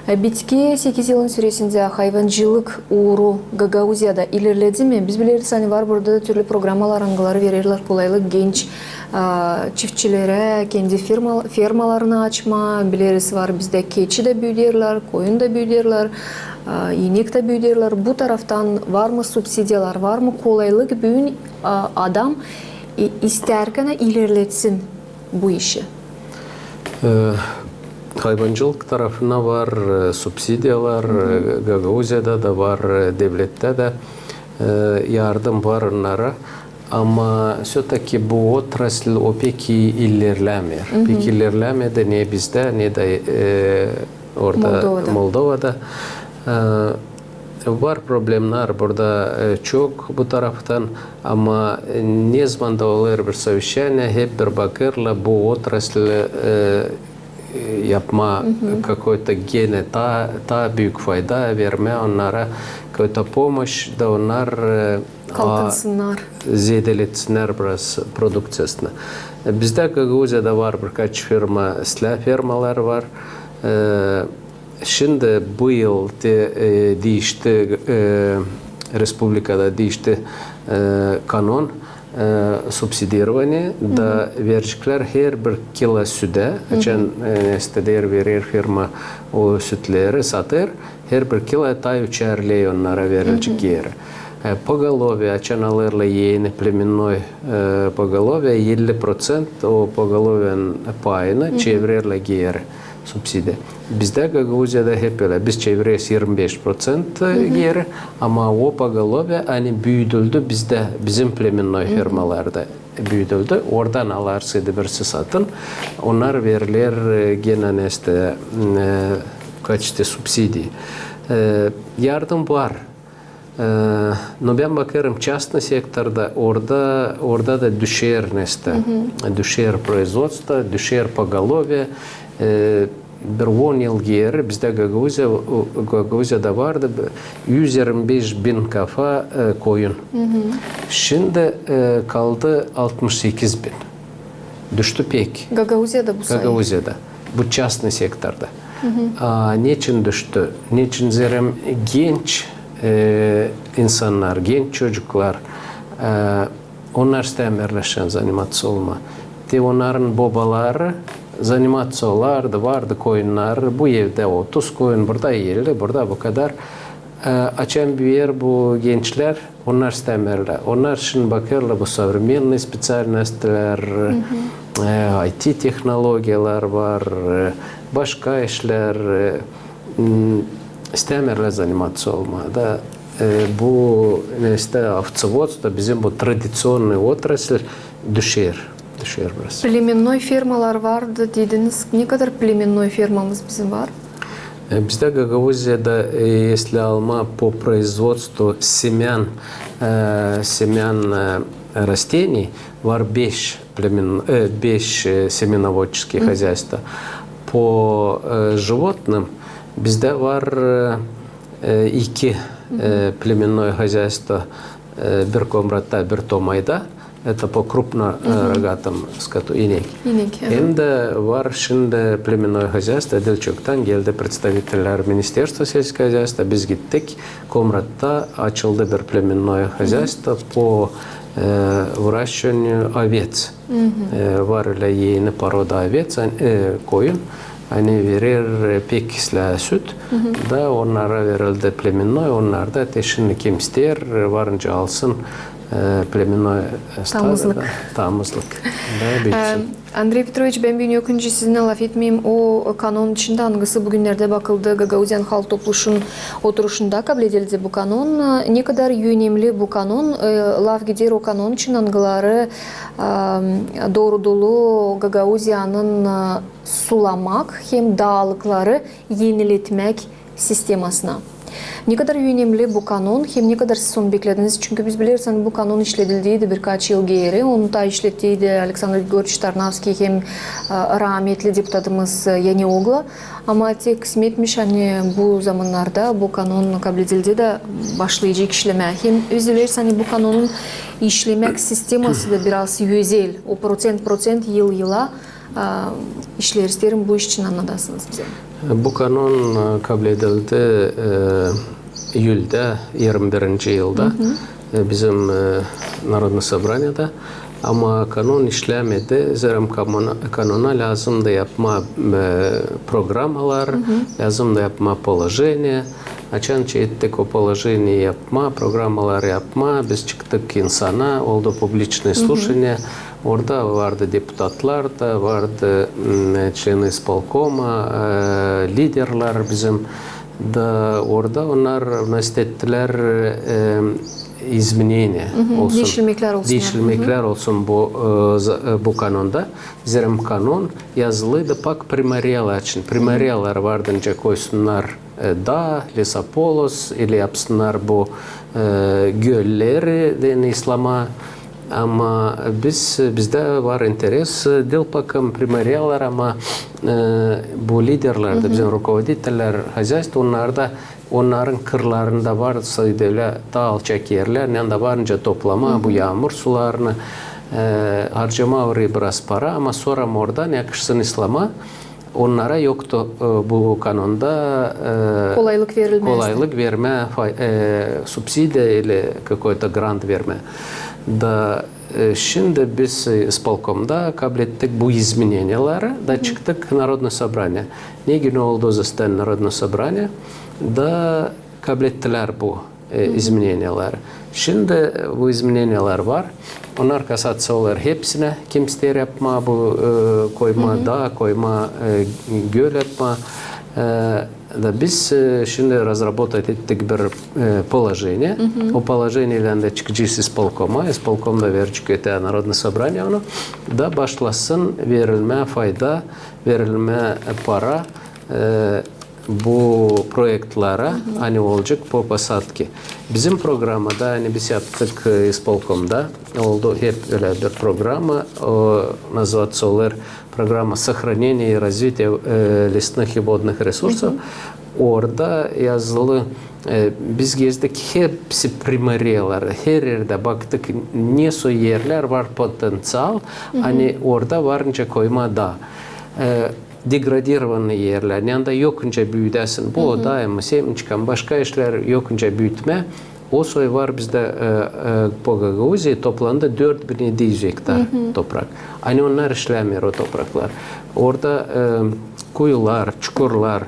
E, bitki sekiz yılın süresindä hayvancılık uuru Gagauziyada ilerledi mi? Biz bileriz, ani var burada türlü programalar, angıları vererlär kolaylık genç, a, çiftçilerä kendi firma-, fermalarını açmaa. Bileriz, var bizdä keçi dä büüderlär, koyun da büüderlär, a, inek dä büüderlär. Bu taraftan var mı subsidiyalar, var mı kolaylık büün, a, adam i-, istärkänä ilerletsin bu işi? E, hayvancılık tarafına var, e, subsidiyalar, e, Gagauziyada da var, e, devlettä dä, e, yardım var onnara. Ama всё-таки bu otraslь, o pek i-, ilerlämeer. Pek ilerlämedi ne bizdä, ne dä, e, orada Moldovada. Moldovada. E, var problemnär burada, e, çok bu taraftan, ama, e, nezaman da olêr bir совещание, hep bir bakêrlar bu otraslä, e, e, yapmaa какой-то genä taa, taa büük fayda, vermää onnara какой-то помощь, da onnar, e, kalkınsınnar, zeedelesinnär biraz produkţiyasını. E, bizdä Gagauziyada var birkaç firma, islää firmalar var. E, şindi bu yıl te, e, diişti, e, respublikada diişti, e, kanon, e, субсидирование, da vereceklär her bir kilo südä, açan, e, nestä deer, verer firma o sütleri, satêr, her bir kilo taa üçär ley onnara verilecek geeri. E, поголовье, açan alêrlar eni племенной, e, поголовье, elli proţent o поголовьенın payını çevirerlär geeri, subsidiya. Bizdä Gagauziyada hep ölä. Biz çevireriz irmi beş proţent geeri, ama o поголовье, ani büüdüldü bizdä, bizim племенной fermalarda büüdüldü. Oradan alarsıydı birisi satın. Onnar veriler, e, genä nestä, e, в качестве субсидии. E, yardım var. E, no bän bakêrım, частный sektorda, orada, orada da düşer nestä. Düşer производство, düşer поголовье. E, bir on yıl geeri bizdä Gagauziya, Gagauziyada vardı üz irmi beş bin kafa, e, koyun. Şindi, e, kaldı altmış sekiz bin. Düştü pek. Gagauziyada bu sayı. Gagauziyada. Bu частный sektorda. A, neçin düştü? Neçin? Zerä genç, e, insannar, genç çocuklar, e, onnar istämeerlär şindi заниматься olmaa. Te onnarın bobaları, Zanimaţiyalar da vardı koyunnar. Bu evdä otuz koyun, burada elli, burada bu kadar. E, açan büüyer bu gençlär, onnar istämeerlär. Onnar şindi bakêrlar bu современный специальностьлär, e, I T tehnologiyalar var, e, başka işlär, e, m, istämeerlär zanimaţiya olmaa. Da, e, bu, nesä, овцеводство, bizim bu традиционный отрасль düşer, düşer biraz. Племенной фермалар vardı dediniz. Ne kadar племенной фермамız bizim var? E, bizdä Gagauziyada, e, если almaa по производству семян, e, семян, e, растений, var beş племен-, e, beş, e, семеноводческий хозяйство. По, e, животным bizdä var, e, e, iki, e, племенной хозяйство, e, bir Komratta, bir Tomayda. Это по крупно, e, рогатым скоту, inek. İnek, aha. Hem dä var şindi племенной хозяйство, diil çoktan geldi представительлär Министерства сельского хозяйства, biz gittik, Komratta açıldı bir племенной хозяйство по, e, выращиванию овец. E, var ölä eni poroda овец, e, koyun. Ani verer, e, pek islää süt, da onnara verildi племенной, onnar da te şindi kim isteer, e, varınca alsın, e, племенной, e, стадо, tamızlık. Da, tamızlık. Da, e, bitsin. Andrey Petroviç, bän büün yok önce sizinnän lafetmeyim o kanon içindä, angısı bugünnerdä bakıldı Gagauziyanın Halk Topluşunun oturuşunda kabledildi bu kanon. E, ne kadar önemli bu kanon, e, laf gider o kanon için, angıları e, doorudulu Gagauziyanın, e, sulamak hem daalıkları eniletmäk sistemasına. Ne kadar önemli bu kanon hem ne kadar siz onu beklediniz? Çünkü biz bileriz, ani bu kanon işledildiydi birkaç yıl geeri. Onu taa işlettiydi Aleksandr Grigoryeviç Tarnavskiy hem, e, raametli deputatımız, e, Yanioglu. Ama tek kısmetmiş, ani bu zamannarda bu kanon kabledildi da başlayacek işlemää. Hem özü bileriz, ani bu kanonun işlemäk sisteması da biraz özel. O proţent, proţent, yıl-yıla, a, işleer. İsteerim bu iş için annadasınız bizä. Bu kanon, e, kabledildi, e, iyüldä, irmi birinci yılda, e, bizim, e, Narodno sobraniyada. Ama kanon işlämedi, zerä kamona-, kanona lääzımdı yapmaa, e, programalar, lääzımdı yapmaa položeniye. Açan çektik o položeniye yapmaa, programalar yapmaa, biz çıktık insana, oldu publiçnıy sluşaniye. Orada vardı deputatlar da, vardı, m, çleni ispolkoma, e, liderlär bizim. Da orada onnar vnest ettilär, e, izmeneniye olsun. Diişilmeklär olsun. Diişilmeklär olsun bu, e, za-, e, bu kanonda. Zerä kanon yazılıydı pak primoriyalar için. Primoriyalar vardınca koysunnar, e, daa, lesopolos, ili yapsınnar bu, e, gölleri deyni islamaa. Ama biz, bizdä var interes, e, diil pak primoriyalar, ama, e, bu liderlär dä, bizim rukovoditellär hozaystvo, onnar da, onnarın kırlarında var, sade ölä taa alçak erlär, neredä var nicä toplamaa bu yaamur sularını, e, harcamaa orayı biraz para, ama sora oradan yakışsın islamaa. Onnara yoktu, e, bu kanonda, e, kolaylık verilmää, subsidiya ili какой-то grant vermää. Da, e, şindi biz, e, ispolkomda kablettik bu izmeneniyeleri, da çıktık Narodno sobraniye. Ne günü oldu zaten Narodno sobraniye, da kablettilär bu e, izmeneniyeleri. Şindi, e, bu izmeneniyeler var. Onnar kasaţiya olêr hepsinä, kim isteer yapmaa bu, e, koymaa daa, koymaa, e, göl yapmaa. E, da biz, e, şindi разработать ettik bir, e, položeniye. O položeniyeylän dä çıkacez ispolkoma, ispolkom da verecek ötää Narodno sobraniye onu. Da başlasın verilmää fayda, verilmää, e, para, e, bu proektlara, ani olacek po posadki. Bizim programada, ani biz yaptık, e, ispolkomda, oldu hep ölä bir programa, o, nazvaţi olêr programa сохранения и развития, e, лесных и водных ресурсов. Orada yazılı, e, biz gezdik hepsi primoriyaları, her erdä baktık, nesoy erlär var potenţial, ani orada var nicä koymaa daa. E, degradirovanıy erlär, neredä yok nicä büüdäsin, bu oda, hem semeniçka, başka işlär yok nicä büütmää. O soy var bizdä, e, e, po Gagauziyayı toplandı dört bin edi üz ektar toprak. Ani onnar işlämeer o topraklar. Orada, e, kuyular, çukurlar,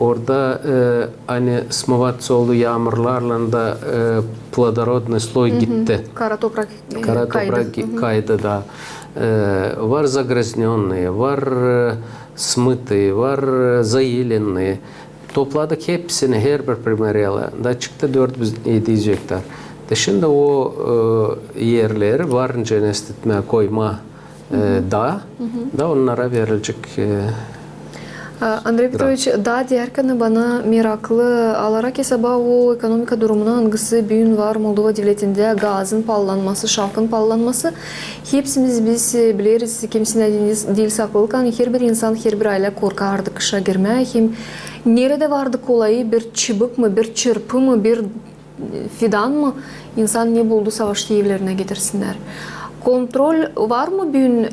orada, e, ani smıvatsä oldu yaamurlarlan da, e, плодородный слой gitti. Kara toprak, e, kaydı. Kara toprak kaydı. E, var загрязнённые, var, e, смытые, var, e, заиленные. Topladık hepsini, herbir primeriyalä. Da çıktı dört bin edi üz ektar. Da şindi o, e, erleri var nicä näs etmää, koymaa, e, daa, da onnara verilecek, e, Andrey Petroviç, daa deyärkän bana meraklı, alarak esaba o ekonomika durumunu, angısı büün var Moldova devletindä, gazın paalanması, şalkın paalanması. Hepsimiz biz, e, bileriz, kimseyä diil saklılık, ani herbir insan, herbir aylä korkardı kışa girmää. Hem neredä vardı kolayı bir çibik mi, bir çırpı mı, bir fidan mı, insan ne buldu, savaştı evlerinä getirsinnär. Kontrol var mı büün, e,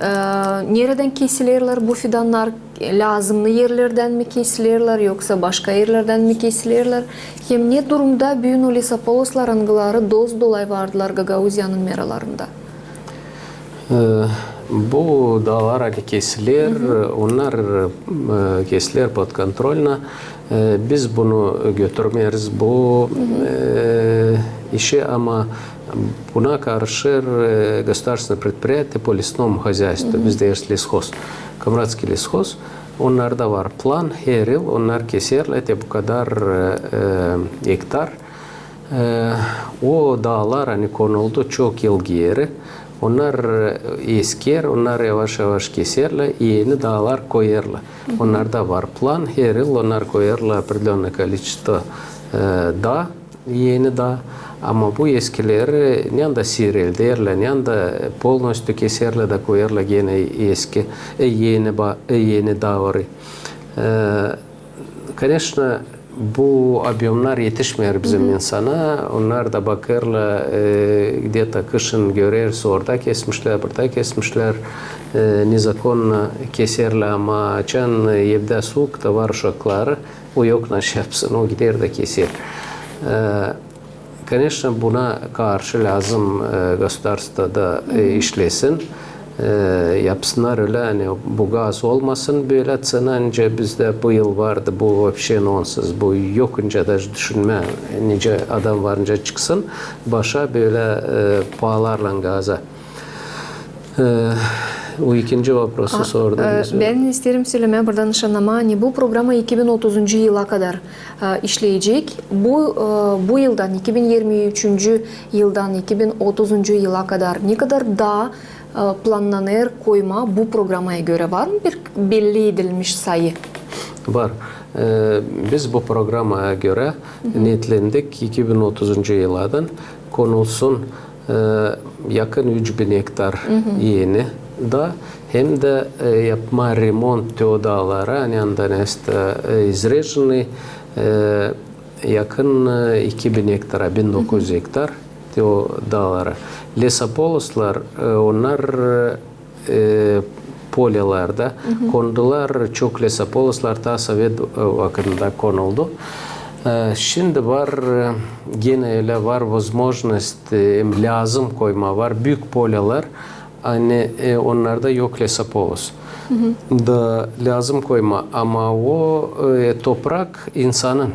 neredän kesilerlär bu fidannar, lääzımnı erlerdän mi kesilerlär, yoksa başka erlerdän mi kesilerlär? Hem ne durumda büün o lesopoloslar, angıları dost-dolay vardılar Gagauziyanın meralarında? E, bu daalar, ani kesiler, onnar, e, kesiler podkontrolno. E, biz bunu götürmeeriz, bu, e, işi, ama buna karışêr, e, государственное предприятие по лесному хозяйству, biz deyeriz leshoz, Komratskiy leshoz. Onnarda var plan, her yıl onnar keserlär te bu kadar, e, e, ektar. E, o daalar, ani konuldu çok yıl geeri, onnar, e, esker, onnar yavaş-yavaş keserlär, eni daalar koyêrlar. Onnarda var plan, her yıl onnar koyêrlar определённое количество, e, daa, eni daa. Ama bu eskileri ne anda siirelderlär, ne anda полностью keserlär da koyêrlar genä eski, e, eni ba-, e, eni daa orayı. E, конечно, bu объёмнар etişmeer bizim insana. Onnar da bakêrlar, e, где-то kışın göreriz, orada kesmişlär, burada kesmişlär, e, незаконно keserlär, ama açan evdä suuk da var uşakları, o yok naşey yapsın, o gider da keser. E, конечно, buna karşı lääzım, e, государство da, e, işlesin. E, yapsınnar ölä, ani bu gaz olmasın bölä tsena, nicä bizdä bu yıl vardı, bu вообще нонсенс, bu yok nicä даже düşünmää, nicä adam var nicä çıksın başa bölä, e, paalarlan gaza. E, o ikinci voprosu sordunuz. E, bän isteerim sölemää burada, nışannamaa, ani bu programa iki bin otuzuncu yıla kadar, e, işleyecek. Bu, e, bu yıldan, iki bin yirmi üçüncü yıldan iki bin otuzuncu yıla kadar ne kadar daa, e, plannanêr koymaa bu programaya görä? Var mı bir belli edilmiş sayı? Var. E, biz bu programaya görä neetlendik iki bin otuzuncu yıladan konulsun, e, yakın üç bin ektar eni daa, hem dä, e, yapmaa remont te o daalara, ani anda nesä, e, izreženi, e, yakın, e, iki bin ektara, bin dokuz üz ektar te o daalara. Lesopoloslar, e, onnar, e, polyalarda kondular, çok lesopoloslar taa sovet, e, vakıdında konuldu. E, şindi var, e, genä ölä var возможность, e, hem lääzım koymaa, var büük polyalar, ani, e, onnarda yok lesopolos. Da lääzım koymaa, ama o, e, toprak insanın.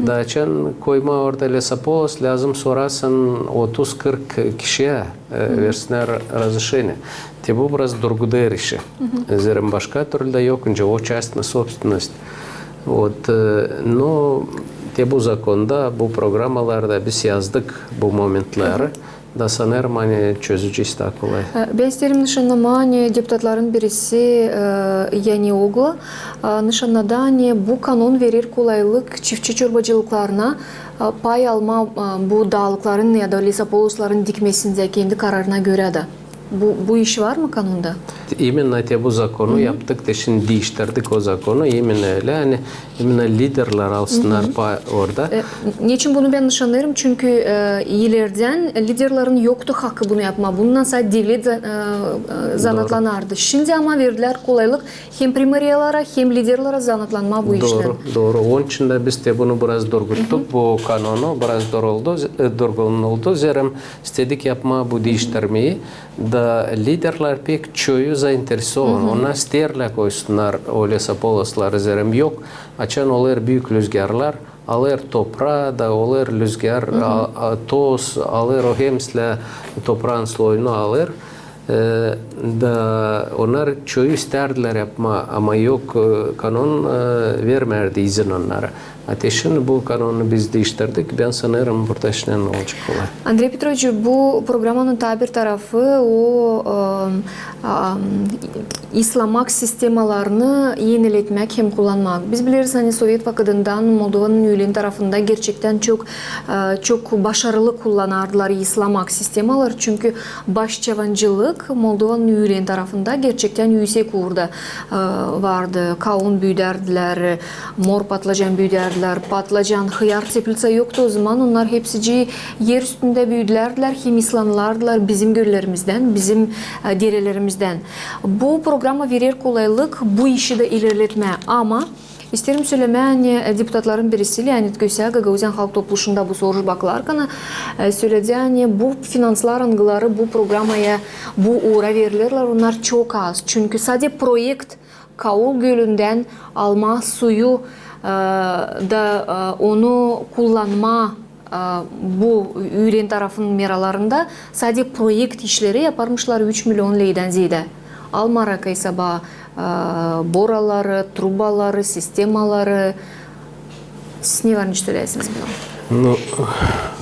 Da açan koymaa orada lesopolos, lääzım sorasın otuz-kırk kişiyä, e, versinnär razrešeniye. Te bu biraz durgudêr işi. Zerä başka türlü dä yok nicä, o частная собственность. Вот, e, no, te bu zakonda, bu programalarda biz yazdık bu momentleri. Da sanêrım, ani çözecez taa kolay. E, bän isteerim nışannamaa, ani deputatların birisi, e, Yanioglu, e, nışannadı, ani bu kanon verer kolaylık çiftçi çorbacılıklarına, e, pay almaa, e, bu daalıkların ya da lesopolosların dikmesindä kendi kararına görä dä. Bu, bu iş var mı kanonda? İmennä te bu zakonu yaptık, te şindi diiştirdik o zakonu, imennä ölä, ani imennä liderlär alsınnar pay orada. E, neçin bunu bän nışannêêrım? Çünkü, e, ilerdän liderlerin yoktu hakı bunu yapmaa. Bununnan sade devlet za-, e, e, zanaatlanardı. Şindi ama verdilär kolaylık hem primariyalara, hem liderlerä zanaatlanmaa bu işlän. Dooru, dooru. Onun için dä biz te bunu biraz durguttuk, bu kanonu biraz duruldu, e, durgunuldu. Zerä istedik yapmaa bu diiştirmeyi. Da liderlär pek çoyu zainteresovan. Onnar isteerlär koysunnar o lesopolasları, zerä yok. Açan olêr büük lüzgärlär, alêr topraa da olêr lüzgär, a, a, toz alêr, o hepsilä topraanın sloyunu alêr. E, da onnar çoyu istärdilär yapmaa, ama yok, e, kanon, e, vermärdi izin onnara. A te şindi bu kanonu biz diiştirdik, bän sanêrım, burada işlän olacek kolay. Andrey Petroviç, bu programanın taa bir tarafı, o, e, a, islamak sistemalarını eniletmäk hem kullanmak. Biz bileriz, ani sovet vakıdından Moldovanın üülen tarafında gerçektän çok, e, çok başarılı kullanardılar islamak sistemalar, çünkü başçavancılık Moldovanın üülen tarafında gerçektän üüsek uurda, e, vardı. Kaun büüdärdilär, mor patlacan büüdärdilär, patlacan, hıyar, tepliţa yoktu o zaman, onnar hepsicii er üstündä büüdärdilär hem ıslanardılar bizim göllerizdän, bizim, e, derelerizdän. Bu programa verer kolaylık bu işi dä ilerletmää, ama isteerim sölemää, ani, e, deputatların birisi Leonid Kösä Gagauziyanın Halk Topluşunda bu soruş bakılarkan, e, söledi, ani bu finanslar, angıları bu programaya, bu uura verilerlär, onnar çok az. Çünkü sade proekt Kaul gölündän almaa suyu, e, da, e, onu kullanmaa, e, bu üülen tarafının meralarında sade proekt işleri yaparmışlar üç million leydän zeedä. Almarak esaba, e, boraları, trubaları, sistemaları. Siz ne var nicä söläsiniz buna? Nu,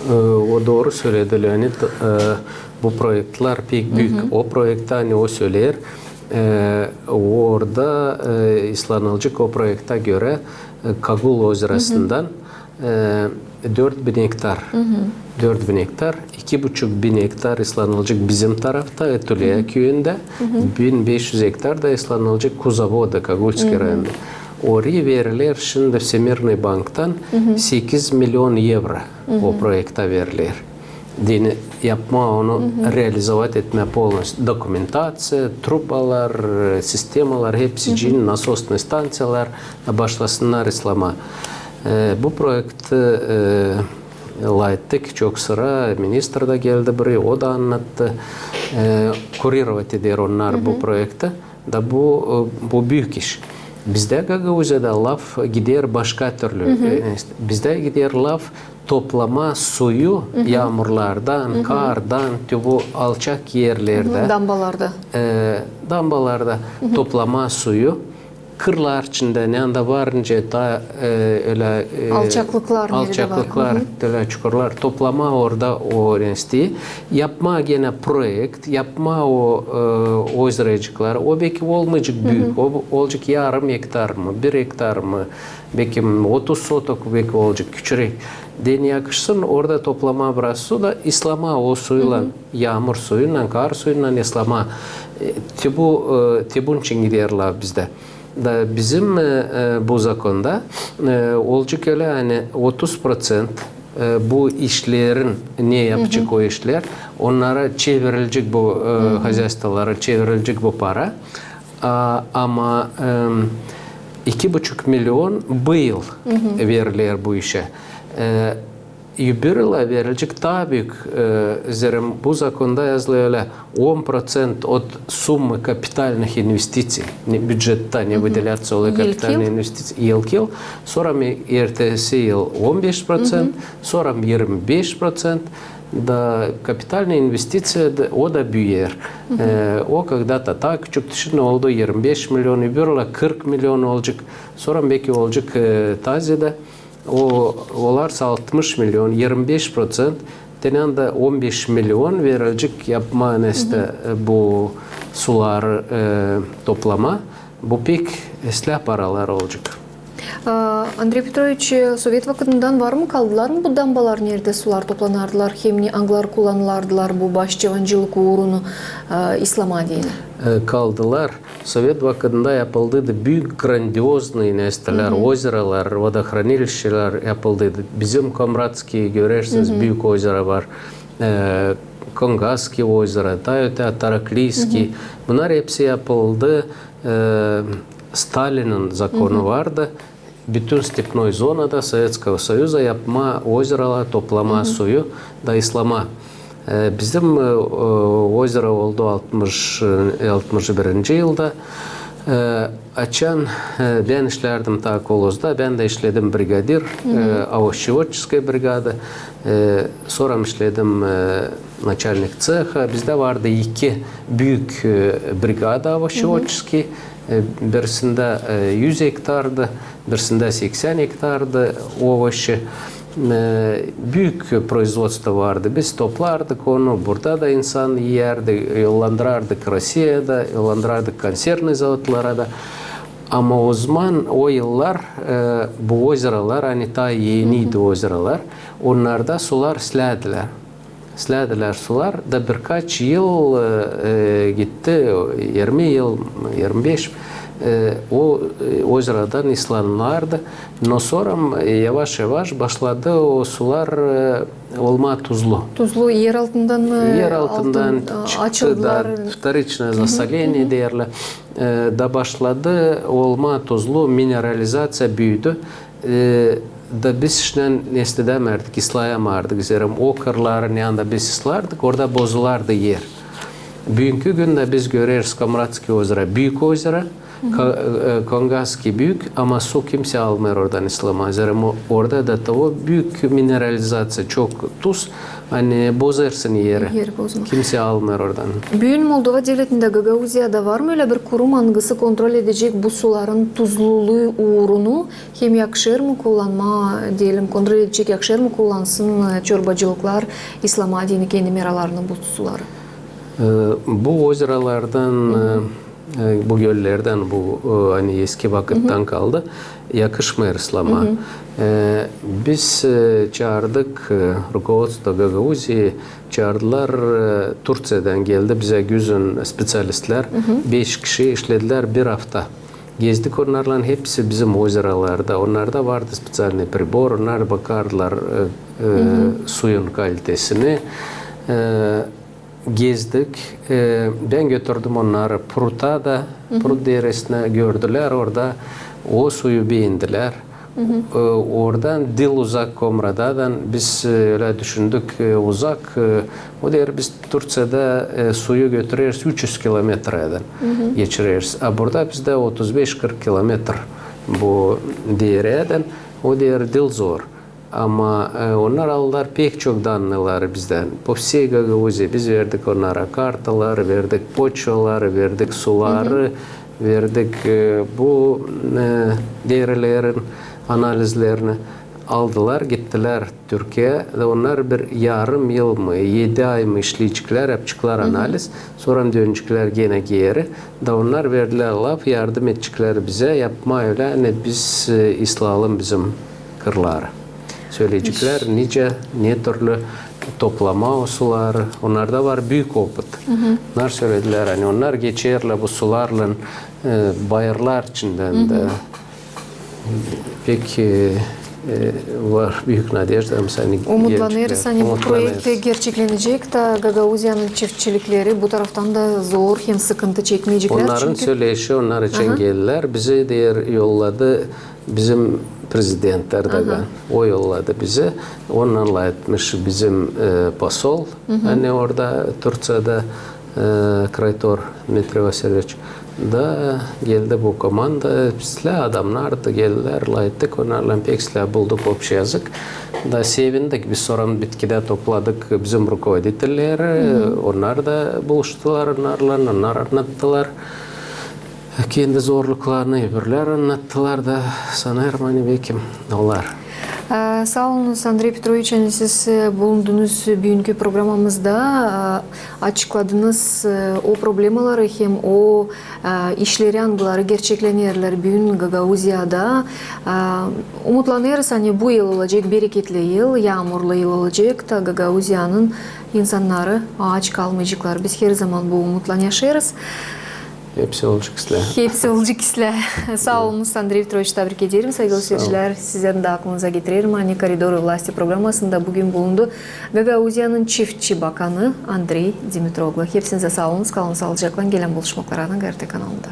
e, o dooru söledi Leonid. E, bu proektlär pek büük. O proektä, ani o söleer, e, orada, e, ıslanılacek o proektä görä, e, Kagul ozerasından, e, dört bin ektar. Dört bin ektar, iki buçuk bin ektar ıslanılacek bizim tarafta, Etulä küüyündä, bin beş üz ektar da ıslanılacek Kuzavoda, Kagulskıy rayonunda. Orayı veriler şindi Всемирный banktan sekiz million evro o proektä veriler. Deyni yapmaa onu, realizovat etmää polnostyu. Dokumentaţiya, trubalar, sistemalar, hepsicii, nasosnıy staţiyalar, başlasınnar ıslamaa. E, bu proekti, e, lafettik çok sıra, ministr da geldi burayı, o da annattı. E, kurirovat eder onnar bu proekti. Da bu, e, bu büük iş. Bizdä Gagauziyada laf gider başka türlü. E, bizdä gider laf toplamaa suyu yaamurlardan, kardan, te bu alçak erlerdä. Dambalarda. E, dambalarda toplamaa suyu. Kırlar içindä, neredä var nicä taa, e, ölä, e, alçaklıklar, neredä var. Alçaklıklar, ölä çukurlar, toplamaa orada o nesneyi, yapmaa genä proekt, yapmaa o, e, ozeracıkları, o beki olmayacek büük, o olacek yarım ektar mı, bir ektar mı, beki otuz sotok beki olacek, küçürek. Deyni yakışsın, orada toplamaa biraz su da, ıslamaa o suylan, yaamur suyunnan, kar suyunnan ıslamaa. E, te bu, e, te bunun için gider laf bizdä. Da bizim, e, e, bu zakonda, e, olacek ölä, ani otuz proţent, e, bu işlerin, ne yapacek o işlär, onnara çevirilecek bu, e, hozaystvolara çevirilecek bu para. A, ama, e, iki buçuk million bu yıl veriler bu işä. E, Öbür yıla verilecek taa büük, e, zerä bu zakonda yazılı ölä, on proţent od summı kapitalnıh investiţiy, ne, bücettä ne выделяться olêr kapitalnıy investiţiya ilk yıl, sora ertesi yıl on beş proţent, sora irmi beş proţent, da kapitalnıy investiţiya da, o da büüyer. E, o когда-то taa küçüktü, şindi oldu irmi beş million, öbür yıla kırk million olacek, sora beki olacek, e, taa zeedä. O, olarsa altmış million, irmi beş proţent, tenän da on beş million verilecek yapmaa nesnä, e, bu suları, e, toplamaa. Bu pek islää paralar olacek. A, Andrey Petroviç, sovet vakıdından var mı, kaldılar mı bu dambalar, neredä sular toplanardılar, hem ne angıları kullanılardılar bu başçavancılık uurunu, a, İslama deyni? E, kaldılar. Sovet vakıdında yapıldıydı büük, grandioznıy, neredä ozeralar, vodohranilişçeler yapıldıydı. Bizim Komratskiy, görersiniz, büük ozera var. E, Kongatskiy ozera, taa öte Tarakliyskiy. Bunnar hepsi yapıldı. E, Stalinin zakonu vardı. Bütün stepnoy zonada Sovetskogo Soyuza yapmaa ozeralar, toplamaa suyu da islamaa. E, bizim, e, o, ozera oldu altmış, e, altmış birinci yılda. E, açan, e, bän işlärdim taa kolhozda, bän dä işledim brigadir, e, овощеводческая бригада. E, sora işledim, e, начальник цеха. Bizdä vardı iki büük, e, бригада овощеводческий. E, birisindä, e, üz ektardı, birisindä seksän ektardı овощи. E, büük производство vardı. Biz toplardık onu, burada da insan iyärdi, yollandırardık Rossiyaya da, yollandırardık konservnıy zavodlara da. Ama ozaman, o yıllar, e, bu ozeralar, ani taa eniydi ozeralar, onnarda sular islädilär. İslädilär sular da birkaç yıl, e, e, gitti, irmi yıl, irmi beş, e, o, e, ozeradan ıslanılardı. No sora, e, yavaş-yavaş başladı o sular, e, olmaa tuzlu. Tuzlu, er altından, e, er altından çıktı da, вторичное засоление deerlär. E, da başladı olmaa tuzlu, mineralizaţiya büüdü. E, da biz iştän neredä dä islää yamardık, zerä o kırların yanında biz ıslardık, orada bozulardı er. Büünkü gündä biz göreriz Komratskiy ozera, büük ozera, Ka-, e, Kongatskiy büük, ama su kimsey almêêr oradan ıslamaa. Zerä o, orada da o büük mineralizaţiya, çok tuz, ani bozêrsın eri. Eri bozmaa. Kimsey almêêr oradan. Büün Moldova devletindä, Gagauziyada var mı ölä bir kurum, angısı kontrol edecek bu suların tuzluluu uurunu, hem yakışêr mı kullanmaa, deyelim, kontrol edecek, yakışêr mı kullansın, e, çorbacılıklar, ıslamaa deyni kendi meralarını bu suları? E, bu ozeralardan, e, e, bu göllerdän, bu, e, ani eski vakıttan kaldı, yakışmêêr ıslamaa. E, biz, e, çaardık, e, руководство Gagauziyayı, çaardılar, e, Turţiyadan geldi bizä güzün speţialistlär, beş kişi işledilär bir afta. Gezdik onnarlan, hepsi bizim ozeralarda. Onnarda vardı специальный прибор, onnar bakardılar, e, e, suyun kalitesini. E, Gezdik. E, bän götürdüm onnarı Pruta da, Prut deresinä, gördülär orada, o suyu beendilär. E, oradan diil uzak Komradadan, biz, e, ölä düşündük, e, uzak, e, o deer biz Turţiyada, e, suyu götüreriz üç üz kilometraydan geçireriz. A burada bizdä otuz beş kırk kilometr bu deereyädän, o deer diil zor. Ama, e, onnar aldılar pek çok данныйları bizdän. По всей Гагаузии biz verdik onnara kartaları, verdik poçraları, verdik suları, verdik, e, bu, e, deerelerin analizlerini. Aldılar, gittilär Türkiyeyä. Da onnar bir yarım yıl mı, edi ay mı işleyeciklär, yapaceklar analiz. Sora döneceklär genä geeri. Da onnar verdilär laf, yardım edeceklär bizä yapmaa ölä, ani biz, e, ıslayalım bizim kırları. Söleyeceklär, nicä, ne türlü toplamaa o suları. Onnarda var büük opıt. Onnar söledilär, ani onnar geçerlär bu sularlan, e, bayırlar içindän dä. Pek, e, e, var büük nadežda, ani umutlanêrız, ani bu proekt gerçeklenecek, da Gagauziyanın çiftçilikleri bu taraftan da zor hem sıkıntı çekmeyeceklär. Onnarın söleyişi, onnar için geldilär. Bizi deer yolladı bizim prezident Erdogan. O yolladı bizi. Onunnan lafetmiş bizim, e, посол, ani orada Turţiyada, e, Kraytor Dmitriy Vasilyeviç. Da geldi bu komanda, islää adamnar da geldilär, lafettik onnarlan, pek islää bulduk общий язык. Da sevindik, biz sora bitkidä topladık bizim руководительleri, onnar da buluştular onnarlan, onnar annattılar kendi zorluklarını, öbürlär annattılar da, sanêrım, ani bekim olar. Saa olunuz, Andrey Petroviç, ani siz bulundunuz büünkü programamızda, açıkladınız o problemaları hem o işleri, angıları gerçeklenerlär büün Gagauziyada. Umutlanêrız, ani bu yıl olacek bereketli yıl, yaamurlu yıl olacek da Gagauziyanın insannarı aaç kalmayaceklar. Biz herzaman bu umutlan yaşêêrız. Hepsi olacek islää. Hepsi olacek islää. Saa olunuz, Andrey Petroviç, tabrik ederim. Saygılı seyircilär, sizin dä aklınıza getirerim, ani «Koridorı vlasti» programasında büün bulundu Gagauziyanın çiftçi bakanı Andrey Dimitroglu. Hepsinizä saa olunuz, kalın saalıcaklan, gelän buluşmaklara RT kanalında.